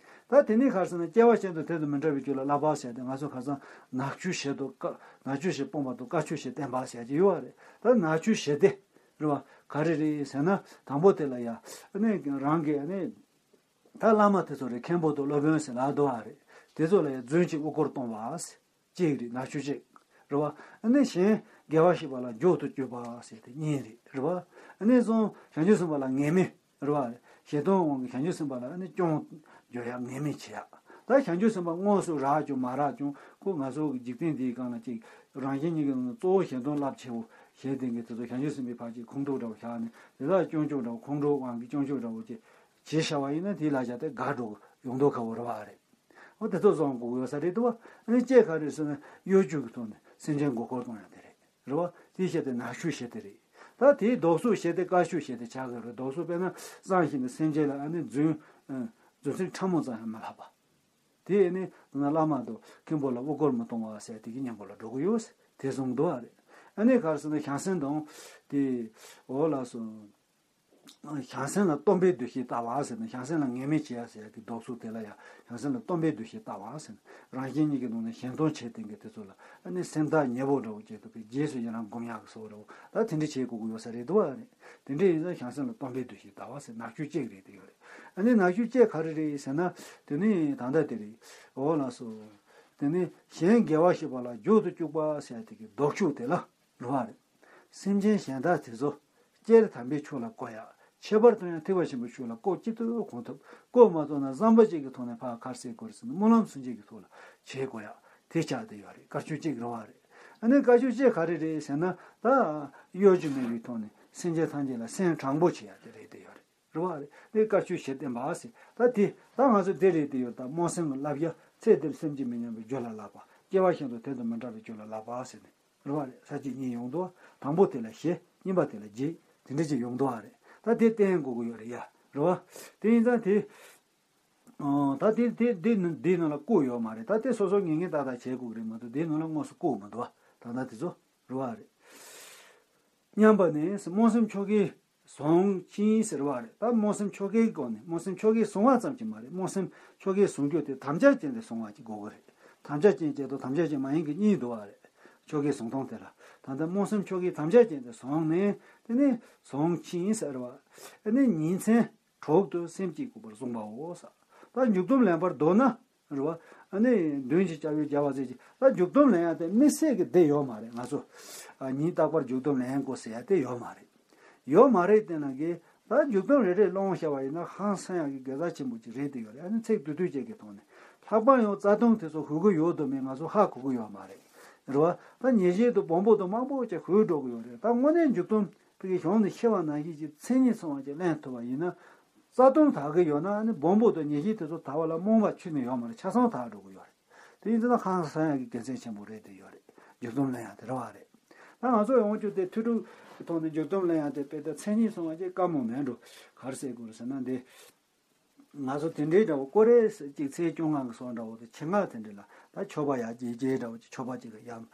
ད་དེ་ནས་ག་རེ་ཟེར་ན་སྐྱེ་བ་གཞན་དང་དོན་དུ་མི་འབྲལ་བའི་རྒྱུ་ལ་བསླབ་པ་ཟེར་ཏེ་ང་ཚོ་ཁ་སང་ནག་ཆུ་བཞི་དང་ཀ་ནག་ཆུ་བཞི་སྤོང་བ་དང་དཀར་ཆུ་བཞི་བསྟེན་པ་ཟེར་གྱི་ཡོད་རེད། ད་ནག་ཆུ་བཞི་དེ་རེད་བ། ག་རེ་རེད་ཟེར་ན་དང་པོ་དེ་ལ་ཡ་ཨ་ནི་རང་གི་ཨ་ནི་ད་བླ་མ་དེ་ཚོ་རེད། མཁན་པོ་དང་སློབ་དཔོན་ཟེར་ལབ་འདུག་བ་རེད། དེ་ཚོ་ལ་ཡ་རྫུན་གྱིས་དབུ་སྐོར་གཏོང་བ་ཟེར། གཅིག་རེད། ནག་ཆུ་གཅིག་རེད་བ། ཨ་ནི་གཞན་དགེ་བ་བཤེས་པ་ལ་མགྱོགས་སུ་གྱུར་པ་ཟེར་ཏེ་གཉིས་རེད། རེད་བ། ཨ་ནི་བཟུང་བྱང་ཆུབ་སེམས་དཔའ་ལ་ངེས་མེད་རེད་བ། ཞེ་སྡང་དབང་གིས་བྱང་ཆུབ་སེམས་དཔའ་ལ་ཨ་ནི་སྐྱོན་བརྗོད་ཡག་ངེས་མེད་བྱེད་ཡག་ད་བྱང་ཆུབ་སེམས་དཔའ་དངོས་སུ་རག་ཀྱང་མ་རག་ཀྱང་ཁོ་ང་ཚོ་གི་འཇིག་རྟེན་འདིའི་སྒང་ལ་གཅིག་རང་གཞན་གཉིས་ཀྱི་ནང་ནས་གཙོ་བོ་ཞེ་སྡང་རླབས་ཆེ་བོ་བྱས་དེ་གི་དེ་ཚོ་བྱང་ཆུབ་སེམས་དཔའི་ཕར་གཅིག་ཁོང་ཁྲོ་འདྲ་བོ་བཞག་ནས་དེ་དག་སྐྱོན་བརྗོད་འདྲ་བོ་ཁོང་ཁྲོ་དབང་གིས་སྐྱོན་བརྗོད་འདྲ་བོ་ཅིག་བྱས་བཞག་པ་ཡིན་ན་དེའི་ལ་རྒྱ་དེ་འགག་འགྲོ་ཡོང་མདོག་ཁ་བོ་རེད་བ་རེད། འོ་དེ་ཚོ་བཟོ་དགོས་ཡོད་ས་རེད་འདུག་བ། ཨ་ནི་སྐྱེ་ག་རེ་ཟེར་ན་གཡོ་སྒྱུ་གི་ཐོག་ནས་སེམས་ཅན་མགོ་སྐོར་གཏོང་ཡ་དེ་རེད། རེད་བ། དེའི་ཞེ་དེ་ནག་ཆུ་ཞེ་དེ་རེད། ད་དེའི་ལྡོག་ཕྱོགས་ཞེ་དེ་དཀར་ཆུ་ཞེ་དེ་ཆགས་ཀྱི་རེད། ལྡོག་ཕྱོགས་དཔེར་ན་གཙང་ཞིང་གི་སེམས་ཅན་ལ་ཨ་ནི་རྫུན་རྫུན་ཚིག་ཕྲ་མོ་ཙམ་ཡང་མ་ལབ་པ། དེ་ཨ་ནི་ན་བླ་མ་དང་མཁན་པོ་ལ་དབུ་སྐོར་མི་གཏོང་བ་ཟེར་དེ་གི་གཉེན་པོ་ལ་འགྲོ་གི་ཡོད་ཟེར་དེ་གསུངས་འདུག་བ་རེད། ཨ་ནི་ག་རེ་ཟེར་ན་བྱང་སེམས་དང་དེ་འོ་ལགས་སོ། བྱང་སེམས་ལ་སྟོན་པའི་འདུ་ཤེས་ལྟ་བ་ཟེར་ན་བྱང་སེམས་ལ་ངེས་མེད་བྱེད་ཡ་ཟེར་ཡ་གི་ལྡོག་ཕྱོགས་དེ་ལ་ཡང་བྱང་སེམས་ལ་སྟོན་པའི་འདུ་ཤེས་ལྟ་བ་ཟེར་ན་རང་གཞན་གཉིས་ཀྱི་ནང་ནས་ཞེ་སྡང་བྱེད་དེ་གི་དེ་ཚོ་ལ་ཨ་ནི་སེམས་ཐག་ཉེ་བོ་འདྲ་བོ་བྱེད་ཐུབ་པའི་རྗེས་སུ་ཡི་རང་སྒོམ་ཡག་གི་སོགས་འདྲ་བོ་ད་དེ་འདྲ་བྱེད་དགོས་ཀྱི་ཡོད་ས་རེད་འདུག་བ་རེད། དེ་འདྲ་ཡིན་ཙང་བྱང་སེམས་ལ་སྟོན་པའི་འདུ་ཤེས་ལྟ་བ་ཟེར་ནག་ཆུ་གཅིག་རེད་དེ་ཡོད་རེད། ཨ་ནི་ནག་ཆུ་གཅིག་ག་རེ་རེད་ཟེར་ན་དེ་ནི་ད་ལྟ་དེ་རེད། འོ་ལགས་སོ། དེ་ནི་གཞན་དགེ་བ་བཤེས་པ་ལ་མགྱོགས་སུ་སྐྱུག་པ་ཟེར་དེ་གི་ལྡོག་ཕྱོགས་དེ་ལ། རེད་བ་རེད། སེམས་ཅན་གཞན་དག་དེ་ཚོ་སྤྱིར་དམ་པའི་ཆོས་ལ་བཀོལ་ཡག་ཁྱད་པར་དུ་ཡང་ཐེག་པ་ཆེན་པོའི་ཆོས་ལ་བཀོལ་ཅི་ཐུབ་གང་ཐུབ་བཀོལ་མ་ཐུབ་ན་བསམ་པ་གཅིག་གི་ཐོག་ནས་ཕར་ག་རེ་ཟེར་དགོས་རེད་ཟེར་ན་སྨོན་ལམ་སུན་འབྱིན་གྱི་ཐོག་ལ་བྱེད་དགོས་ཡག་དེ་ཆགས་བསྡད་ཡོད་རེད། དཀར་ཆུ་གཅིག་རེད་བ་རེད། ཨ་ནི་དཀར་ཆུ་གཅིག་ག་རེ་རེད་ཟེར་ན་ད་གཡོ་སྒྱུ་མེད་པའི་ཐོག་ནས་སེམས་ཅན་ཐམས་ཅད་ལ་སེམས་དྲང་པོ་བྱེད་ཡག་དེ་རེད་བསྡད་ཡོད་རེད། རེད་བ་རེད། དེ་དཀར་ཆུ་ཞེས་བསྟན་པ་ཟེར། ད་དེ་ད་ང་ཚོ་དེ་རེད་དེ་ཡོད། ད་སྨོན་སེམས་ཀྱི་བསླབ་བྱ་ཚེ་འདིར་སེམས་ཅན་མི་ཉམས་པའི་རྒྱུ་ལ་བསླབ་པ། སྐྱེ་བ་གཞན་དང་དོན་དུ་མི་འབྲལ་བའི་རྒྱུ་ལ་བསླབ་པ་ཟེར་ནས་རེད་བ་རེད། ས་བཅད་གཉིས་ཡོང་འདུག་དང་པོ་དེ་ལ་ཞེ། གཉིས་པ་དེ་ལ་རྗེ། དེ་འདྲ་ཅིག་ཡོང་འདུག་བ་རེད། ད་དེ་བསྟན་དགོས་ཀྱི་ཡོད་རེད་ཡ། རེད་བ། དེ་ཡིན་ཙང་དེ། ཨོ། ད་དེ་དེ་དེ་ནི་འདིའི་ནང་ལ་བཀོད་ཡོད་མ་རེད། ད་དེ་སོ་སོ་ངེས་ངེས་ཏག་ཏག་བྱེད་དགོས་ཀྱི་རེད་མ་གཏོགས་དེའི་ནང་ལ་དངོས་སུ་བཀོད་མི་འདུག་བ། ད་ལྟ་དེ་ཚོ་རེད་བ་རེད། སྙམ་པ་ནི་སྨོན་སེམས་ཆོ་གས་བཟུང་ཕྱིན་ཟེར་བ་རེད། ད་སྨོན་སེམས་ཆོ་གའི་སྒོ་ནས་སྨོན་སེམས་ཆོ་གས་བཟུང་བ་ཙམ་གྱིས་མ་རེད། སྨོན་སེམས་ཆོ་གས་བཟུང་རྒྱུ་དེ་དམ་བཅའ་བཅས་ཏེ་བཟུང་བ་ཅིག་དགོས་ཀྱི་རེད། དམ་བཅའ་བཅས་བཅས་དང་དམ་བཅའ་བཅས་མ་ཡིན་གྱི་གཉིས་འདུག་བ་རེད། ཆོ་གས་བཟུང་སྟངས་དེ་ལ་ད་ལྟ་སྨོན་སེམས་ཆོ་གས་དམ་བཅའ་བཅས་ཏེ་བཟུང་ནས་དེ་ནས་བཟུང་ཕྱིན་ཟེར་བ། ཨ་ནི་ཉིན་མཚན་དྲུག་ཏུ་སེམས་བསྐྱེད་དགོས་པར་གསུངས་པའོ། ད་མཇུག་སྡོམ་ལེན་པར་འདོད་ན། རེད་བ། ཨ་ནི་མདུན་གྱི་སྐྱབས་ཡུལ་རྒྱལ་བ་སྲས་ཀྱི་ད་མཇུག་སྡོམ་ལེན་ཡ་དེ་དམིགས་བསལ་གྱི་དེ་ཡོད་མ་རེད། ང་ཚོ་ཨ་ཉིན་རྟག་པར་མཇུག་སྡོམ་ལེན་དགོས་ཟེར་ཡ་དེ་ཡོད་མ་རེད། ཡོད་མ་རེད་དེ་ན་གི་ད་མཇུག་སྡོམ་རེ་རེ་སློང་བྱ་བ་ཡིན་ན་ཧང་སང་ཡ་གི་དགེ་རྩ་ཆེན་པོ་ཅིག་རེད་དེ་ཡོད་རེད། ཨ་ནི་ཚིག་བསྡུས་བསྡུས་བྱེད་ཀྱི་ཐོག་ནས་ལྷག་པར་ཡང་རྩ་ལྟུང་དེ་ཚོ་ཞུ་གི་ཡོད་དོ་མེད་ང་ཚོ་ཧ་གོ་གི་ཡོད་མ་རེད། རེད་བ། ད་ཉེས་བྱས་དུ་སྦོམ་པོ་དུ་དམའ་པོ་ཅིག་ཞུ་འགྲོ་གི་ཡོད་རེད། ད་དངོས་གནས་མཇུག་སྡོམ་ཕ་གི་གཞུང་ནས་ཤེས་པ་ནང་བཞིན་གྱི་མཚན་ཉིད་ཚང་བ་ཅིག་ལེན་ཐུབ་པ་ཡིན་ན། རྩ་ལྟུང་དག་གི་ཡོད་ན་ཨ་ནི་སྦོམ་པོ་དང་ཉེས་བྱས་དེ་ཚོ་དག་པ་ལ་རྨོངས་པ་ཁྱོན་ནས་ཡོད་མ་རེད། ཆ་ཚང་དག་འགྲོ་གི་ཡོད་རེད། དེ་ཡིན་ཙང་ཧང་སང་ཡག་གི་དགེ་མཚན་ཆེན་པོ་རེད་དེ་ཡོད་རེད། མཇུག་སྡོམ་ལེན་ཡག་དེ་རེད་བ་རེད། ད་ང་ཚོ་ཡོང་རྒྱུ་དེ་ཐོས་གྲོལ་གྱི་ཐོག་ནས་མཇུག་སྡོམ་ལེན་ཡག་དེ་དཔེ་ད་མཚན་ཉིད་ཚང་བ་ཅིག་དཀའ་མོ་མེད་འགྲོ། ག་རེ་ཟེར་དགོས་རེད་ཟེར་ན་འདི། ང་ཚོ་དེ་འདྲའི་འདྲ་བོ་ཀོ་རེ་ཟེར་གཅིག་ཚེས་བཅོ་ལྔ་གི་སོགས་འདྲ་བོ་དེ་ཆེད་མངགས་དེ་འདྲ་ལ་ད་མཆོད་པ་ཡག་ཅིག་ཅེས་འདྲ་བོ་ཅིག་མཆོད་པ་ཅིག་ལ་ཡང་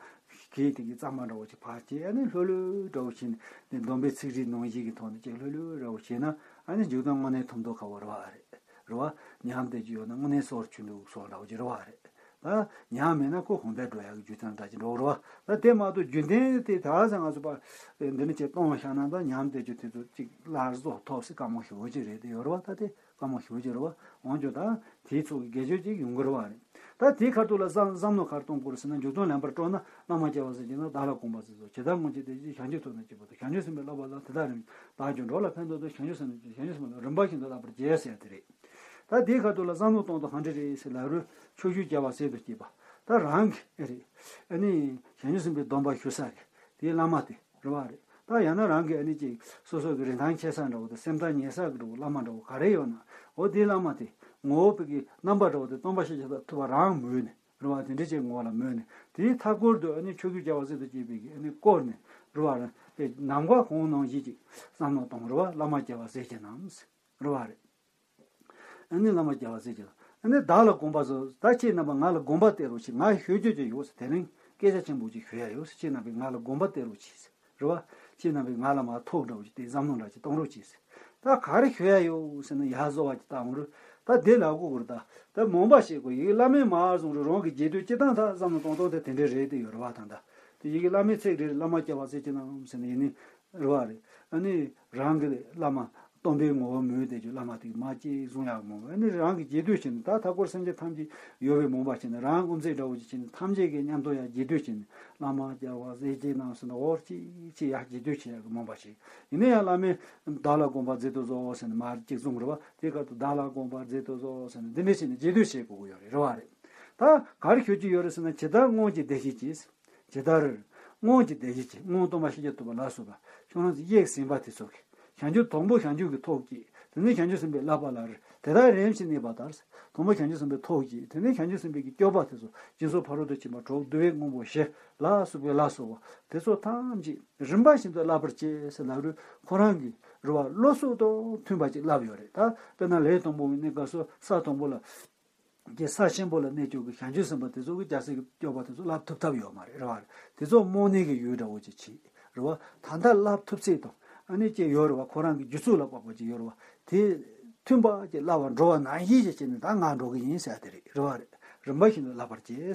གིས་དེ་གི་གཙང་མ་འདྲ་བོ་ཅིག་ཕར་བྱས། ཨ་ནི་ལྷོད་ལྷོད་འདྲ་བོ་བྱས་ནས་སྡོམ་པའི་ཚིག་རིས་ནང་བཞིན་གྱི་ཐོག་ནས་ཅིག་ལྷོད་ལྷོད་འདྲ་བོ་བྱས་ན་ཨ་ནི་མཇུག་དོན་དངོས་གནས་ཐུབ་མདོག་ཁ་བོ་རེད་བ་རེད། རེད་བ། ཉམས་བསྡད་ཀྱི་ཡོད་ན་དངོས་གནས་སོར་ཆུད་འདུག་སོགས་འདྲ་བོ་ཅིག་རེད་བ་རེད། ད་ཉམས་མེད་ན་ཁོ་གོང་འཕེལ་འགྲོ་ཡག་གི་རྒྱུ་མཚན་འདྲ་ཅིག་འགྲོ་རེད་བ། ད་དེ་མ་གཏོགས་རྒྱུན་ལྡན་དེ་ད་ས་ང་ཚོ་པ་འདི་ནི་ཅིག་གཏོང་བཞག་ན་ད་ཉམས་བསྡད་རྒྱུ་དེ་ཚོ་ཅིག་སླར་གསོ་ཐོབ་སྲིད་དཀའ་མོ་ཞེ་པོ་ཅིག་རེད་དེ་ཡོད་རེད་བ། ད་དེ་དཀའ་མོ་ཞེ་པོ་ཅིག་རེད་བ། འོན་ཀྱང་ད་དེའི་ཚོགས་ཀྱི་དགེ་སྦྱོར་ཅིག་ཡོང་གི་རེད་བ་རེད། ད་དེའི་ཁ་ཐུག་ལ་བསམ་བསམ་མནོ་ག་རེ་གཏོང་དགོས་རེད་ཟེར་ན་མཇུག་སྡོམ་ལེན་པར་སྤྲོ་ན་བླ་མ་སྐྱེ་བ་ཟེར་གྱི་ན་བདག་ལ་དགོངས་པ་ཟེར་ཚོ་ཇི་ལྟར་སྔོན་གྱི་དེ་བཞིན་བྱང་ཆུབ་ཐོབ་ནས་སྐྱེས་པ་དང་བྱང་ཆུབ་སེམས་དཔའི་བསླབ་པ་ལ་དེ་དག་རིམ་བདག་ཀྱང་འགྲོ་ལ་ཕན་ཐོགས་དང་བྱང་ཆུབ་སེམས་དང་བྱང་ཆུབ་སེམས་དཔའ་ལ་རིམ་པ་བཞིན་དུ་བསླབ་པར་བྱས་ཟེར་དེ་རེད། ད་དེའི་ཁ་ཐུག་ལ་བསམ་བློ་གཏོང་དུ་གང་འདྲ་རེད་ཟེར་ལབ་རུང་ཕྱོགས་བཅུའི་རྒྱལ་བ་སྲས་དང་བཅས་པ་ད་རང་གི་ཨེ་རེད། ཨ་ནི་བྱང་ཆུབ་སེམས་དཔའི་སྡོམ་པ་ཞུ་ས་གི་དེའི་བླ་མ་དེ་རེད་བ་རེད། ད་ཡང་ན་རང་གི་ཨ་ནི་ཅིག་སོ་སོ་གི་རིན་ཐང་ཆེ་ས་འདྲ་བོ་དང་སེམས་ཐག་ཉེ་ས་གི་འདྲ་བོ་བླ་མ་འདྲ་བོ་ག་རེ་ཡོད་ན་འོ་དེའི་བླ་མ་དེ་ངོ་བོ་པའི་གི་རྣམ་པ་འདྲ་བོ་དེ་སྟོན་པ་ཤཱཀྱ་ཐུབ་པ་རང་མོས་ནས་རེད་བ། དེ་འདྲ་ཅིག་ངོ་བོ་ལ་མོས་ནས་དེའི་མཐའ་སྐོར་དུ་ཨ་ནི་ཕྱོགས་བཅུའི་རྒྱལ་བ་སྲས་དང་བཅས་པའི་གི་ཨ་ནི་བསྐོར་ནས་རེད་བ་རེད། ནམ་མཁའ་གང་ནང་བཞིན་ཅིག་བསམ་བློ་གཏོང་རེད་བ། བླ་མ་རྒྱལ་བ་སྲས་ཀྱི་རྣམས་རེད་བ་རེད། ཨ་ནི་བླ་མ་རྒྱལ་བ་སྲས་ཀྱི་ ཨ་ནི་བདག་ལ་དགོངས་པ་སོ། ད་ཁྱེད་རྣམ་པ་ང་ལ་དགོངས་པ་གཏད་རོགས་གྱིས། ང་ཤོད་རྒྱུ་ཅིག་ཡོད་ཟེར། དེ་རིང་སྐད་ཆ་ཆེན་པོ་ཅིག་ཤོད་ཡ་ཡོད་ཟེར། ཁྱེད་རྣམ་པས་ང་ལ་དགོངས་པ་གཏད་རོགས་གྱིས་ཟེར། རེད་བ། ཁྱེད་རྣམ་པས་ང་ལ་མར་ཐུགས་དགའ་བོ་ཅིག་དེ་བསམ་བློ་འདྲ་ཅིག་གཏོང་རོགས་གྱིས་ཟེར། ད་ག་རེ་ཤོད་ཡ་ཡོད་ཟེར་ན། ཡ་བཟོ་བ་ཅིག་བཏང་རོགས། ད་དེ་ལ་གོ་གོ་རེད། ད་ད་མོན་པ་ཞེས་གོ་ཡི་གེ་བླ་མས་མར་བཟུང་རོགས། རང་གི་རྗེས་ཟློས་སྤྱི་བཏང་ད་བསམ་བློ་གཏོང་སྟངས་དེ་དེ་འདྲའི་རེད་དེ་ཡོད་རེད་བ། ད་ད་དེ་ཡི་གེ་བླ་མའི་ཚིག་རེད། བླ་མ་སྐྱོབ་པར་མཛད་ཅིང་ནམ་ཟེར་ནས་ཡིན་ནི་རེད་བ། རེད། ཨ་ནི་རང་གི་བླ་མ་སྟོན་པའི་ངོ་བོ་མོས་ཏེ་ཀྱི་བླ་མ་དེ་མར་ཅིག་བཟུང་ཡག་མོ། ཨ་ནི་རང་གི་རྗེས་ཟློས་བྱས་ནས། ད་མཐའ་འཁོར་སེམས་ཅན་ཐམས་ཅད་ཡོད་པའི་མོས་པ་བྱས་ནས། རང་དབུ་མཛད་འདྲ་བོ་ཅིག་བྱས་ནས་ཐམས་ཅད་ཀྱི་མཉམ་དུ་ཡང་རྗེས་ཟློས་བྱས་ནས། བླ་མ་སྐྱོབ་པར་མཛད་ཅིང་ནམ་ཟེར་ནས་འོར་ཅིག་ཅིག་ཡར་རྗེས་ཟློས་བྱེད་ཡག་གི་མོས་པ་ཞིག་ཡིན་ན་ཡང་། བླ་མས་བདག་ལ་དགོངས་པ་མཛད་དུ་གསོལ་ཟེར་ནས་མར་ཅིག་བཟུང་རེད་བ། དེ་སྐབས་དུ་བདག་ལ་དགོངས་པ་མཛད་དུ་གསོལ་ཟེར་ནས་འདི་འདྲ་བྱས་ནས་རྗེས་ཟློས་བྱེད་དགོས་ཀྱི་ཡོད་རེད། རེད་བ། རེད། ད་ག་རེ་ཤོད་ཀྱི་ཡོད་རེད་ཟེར་ན། ཇི་ལྟར་སྔོན་གྱི་བདེ་གཤེགས་ཀྱིས། ཇི་ལྟར་སྔོན་གྱི་བདེ་གཤེགས་ཀྱིས། སྔོན་སྟོན་པ་ཤཱཀྱ་ཐུབ་པ་ལ་སོགས་པ་ཁྱོད་རང་ཚོ་གཡས་ཟིན་པ་དེ་ཚོ་གིས། བྱང་ཆུབ། དང་པོ་བྱང་ཆུབ་ཀྱི་ཐོབ་ཀྱིས། དེ་ནས་བྱང་ཆུབ་སེམས་དཔའི་བསླབ་པ་ལ། དེ་དག་རིམ་བཞིན་གནས་པ་ལྟར། དང་པོ་བྱང་ཆུབ་སེམས་དཔའི་ཐོབ་ཀྱིས། དེ་ནས་བྱང་ཆུབ་སེམས་དཔའི་གི་སྐྱོབ་པ་དེ་ཚོ། སྦྱིན་སོགས་ཕ་རོལ་ཏུ་ཕྱིན་པ་དྲུག་བསྡུ་བའི་དངོས་པོ་བཞི་ལ་སོགས་པའི་ལ་སོགས་པ་དེ་ཚོ་ཐམས་ཅད་རིམ་པ་བཞིན་དུ་བསླབ་པར་བྱེད་ཟེར་ལབ་རུང་། ཁོ་རང་གི་རེད་བ། བློ་གཟུ་དང་མཐུན་པ་ཅིག་བསླབ་ཡོད་རེད། ད་དཔེར་ན་ལས་དང་པོ་གི་གནས་སྐབས་སུ་ས་དང་པོ་ལ། ཀྱི་ས་ཆེན་པོ་ལ་གནས་བཅུག་གི་བྱང་ཆུབ་སེམས་དཔའ་དེ་ཚོ་གི་རྒྱལ་སྲས་ཀྱི་སྐྱོབ་པ་དེ་ཚོ་བསླབ་ཐུབ་ཐབས་ཡོད་མ་རེད། རེད་བ། དེ་ཚོ་རྨོངས་གནས་ཀྱི་ཡུལ་འདྲ་བོ་ཅིག་བྱེད། རེད་བ། ད་ལྟ་བསླབ་ཐུབ་ཚད་དང་ཨ་ནི་ཅིག་ཡོད་རེད་བ། ཁོ་རང་གི་རྒྱུད་ཚོགས་ལ་དཔག་པ་ཅིག་ཡོད་རེད་བ། དེ་མཐུན་པ་ཅིག་བསླབ་པར་འགྲོ་བ་ནང་བཞིན་ཅིག་བྱས་ནས་ད་ང་འགྲོ་གི་ཡིན་ཟེར་དེ་རེད། རེད་བ། རེད། རིམ་པ་བཞིན་དུ་བསླབ་པར་བྱེད།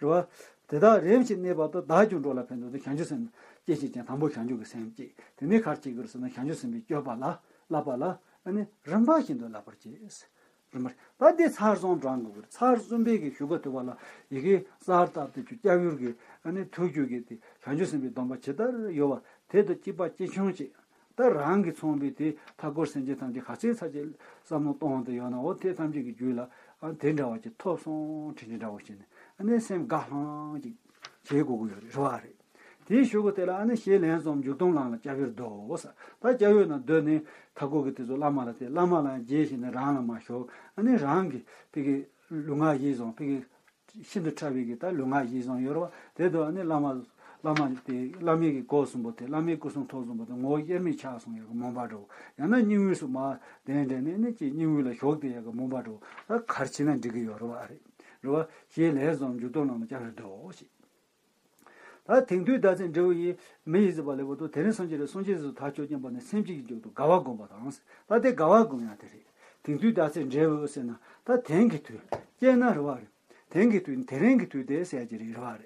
རེད་བ། དེ་དག་རིམ་བཞིན་གནས་པ་དང་། བདག་ཀྱང་འགྲོ་ལ་ཕན་འདོགས་ཏེ། བྱང་ཆུབ་སེམས་སྐྱེད་བྱེད་ཅིང་། དང་པོ་བྱང་ཆུབ་ཀྱི་སེམས་བསྐྱེད། དེ་ནས་ག་རེ་བྱེད་དགོས་ཟེར་ན། བྱང་ཆུབ་སེམས་དཔའི་སྐྱོབ་པ་ལ། བསླབ་པ་ལ་ཨ་ནི་རིམ་པ་བཞིན་དུ་བསླབ་པར་བྱེད། རིམ་པར། ད་འདི་ཚར་གསུམ་བགྲང་དགོས་ཀྱི་རེད། ཚར་གསུམ་པའི་གི་གཞུག་གུ་དུ་བ་ལ་ཡི་གེ་གསར་བཏབ་སྟེ་ཆུ་སྐྱབས་ཡུལ་གྱི་ཨ་ནི་ཐུགས་རྒྱུད་ཀྱི་དེ་བྱང་ཆུབ་སེམས་དཔའི་སྡོམ་པ་ཇི་ལྟར་ཡོད་པ་དེ་དང་གཅིག་པ་གཅིག་མཚུངས་ཅིག་ད་རང་གིས་མཚོན་པའི་དེ་མཐའ་འཁོར་སེམས་ཅན་ཐམས་ཅད་ག་ཚད་ཚ་ཅིག་བསམ་བློ་གཏོང་དུ་ཡོད་ན། འོ་དེ་ཐམས་ཅད་ཀྱི་རྒྱུད་ལ་ཨ་དེ་འདྲ་བ་ཅིག་ཐོབ་སོང་དྲན་གྱི་འདྲ་བོ་བྱས་ནས་ཨ་ནི་སེམས་དགའ་ལྷང་ཅིག་བྱེད་དགོས་ཀྱི་ཡོད་རེད། རེད་བ། རེད། དེའི་གཞུག་གུ་དེ་ལ་ཨ་ནི་ཞེས་ལན་གསུམ་མཇུག་སྡོམ་བླངས་ལ་སྐྱབས་ཡུལ་བསྡུའོ་ཟེར། ད་སྐྱབས་ཡུལ་ན་བསྡུས་ནས་མཐའ་འཁོར་གྱི་དེ་ཚོ་བླ་མ་ལ་བསྟེན། བླ་མ་ལ་རྗེས་བཞིན་ནས་རང་ལ་མར་ཞུགས། ཨ་ནི་རང་གི་ཕ་གི་ལུས་ངག་ཡིད་གསུམ། ཕ་གི་ཤིན་ཏུ་ཕྲ་བའི་གི་ད་ལུས་ངག་ཡིད་གསུམ་ཡོད་རེད་བ། དེ་དུ་ཨ་ནི་བླ་མ་བླ་མ་དེ་བླ་མའི་གི་སྐུ་གསུམ་པོ་དེ། བླ་མའི་སྐུ་གསུང་ཐུགས་གསུམ་པོ་དེ་ངོ་བོ་དབྱེར་མེད་ཆགས་སོང་ཡག་གི་མོས་པ་འདྲ་བོ། ཡང་ན་སྙིང་དབུས་སུ་མར་གདན་འདྲེན་ནས་ནི་ཅིག་སྙིང་དབུས་ལ་ཞུགས་བསྡད་ཡག་གི་མོས་པ་འདྲ་བོ། ད་ག་རེ་བྱས་ན་འགྲིག་གི་ཡོད་རེད་བ། རེད། རེད་བ། ཞེས་ལན་གསུམ་མཇུག་སྡོམ་བླངས་ལ་སྐྱབས་ཡུལ་བསྡུའོ་ཞེས། ད་དེང་དུས་བདག་ཚེ་འབྲས་བུ་ཡི། མི་ཡི་བཟོད་པ་ལེགས་པར་ཐོབ། དེ་རིང་སངས་རྒྱས་རེད། སངས་རྒྱས་ཟེར་དག་ཆོས་སྙོམས་པ་ནི། སེམས་ཅན་གྱི་མཇུག་ཏུ་དགའ་བ་བསྒོམ་པ་དང་། ད་དེ་དགའ་བ་བསྒོམ་ཡག་དེ་རེད། དེང་དུས་བདག་ཚེ་འབྲས་བུ་ཟེར་ན་ད་དེང་གི་དུས་སྐྱེས་ན་རེད་བ། རེད། དེང་གི་དུས། དེ་རིང་གི་དུས་དེ་ཟེར་གྱི་རེད། རེད་བ།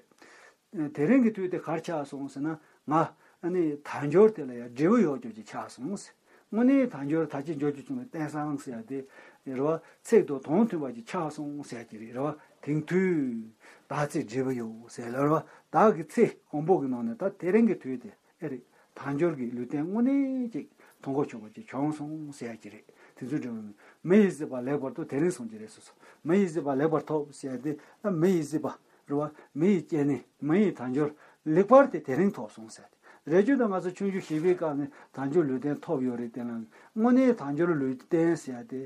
རེད། དེ་རིང་གི་དུས་དེ་ག་རེ་ཆགས་སོང་ཟེར་ན། ང་ཨ་ནི་དལ་འབྱོར་དེ་ལ་ཡང་འབྲས་བུ་ཡོད་རྒྱུ་ཅིག་ཆགས་སོང་ཟེར། དངོས་གནས་དལ་འབྱོར་དལ་གྱིས་འབྱོར་རྒྱུ་བྱུང་བའི་རྟེན་བཟང་ཟེར་ཡག་དེ་རེད་བ། ཚིག་དང་དོན་མཐུན་པ་ཅིག་ཆགས་སོང་ཟེར་གྱི་རེད། རེད་བ། དེང་དུས་བདག་ཚེ་འབྲས་བུ་ཡོད་ཟེར་ལ། རེད་བ། བདག་གི་ཚེ་གང་པོ་གི་ནང་ནས་ད་དེ་རིང་གི་དུས་དེ་ཨེ་རེད། དལ་འབྱོར་གྱི་ལུས་རྟེན་དངོས་གནས་ཅིག་མཐོང་གོ་ཆོད་པ་ཅིག་བྱུང་སོང་ཟེར་གྱི་རེད། དེ་ཚོའི་འབྲས་བུ། མི་ཡི་བཟོད་པ་ལེགས་པར་ཐོབ། དེ་རིང་སངས་རྒྱས་རེད་ཟེར་སོང་། མི་ཡི་བཟོད་པ་ལེགས་པར་ཐོབ་ཟེར་ཡག་དེ་ད་མི་ཡི་བཟོད་པ། རེད་བ། མི་ཡི་སྐྱེ་གནས། མི་ཡི་དལ་འབྱོར་ལེགས་པར་དེ་དེ་རིང་ཐོབ་སོང་ཟེར་ཏེ། རེ་ཆོས་དང་ང་ཚོ་ཆུང་ཆུང་བྱིས་པའི་སྐབས་ནས་དལ་འབྱོར་ལུས་རྟེན་ཐོབ་ཡོད་རེད། དེ་ལ་དངོས་གནས་དལ་འབྱོར་ལུས་རྟེན་ཟེར་ཏེ་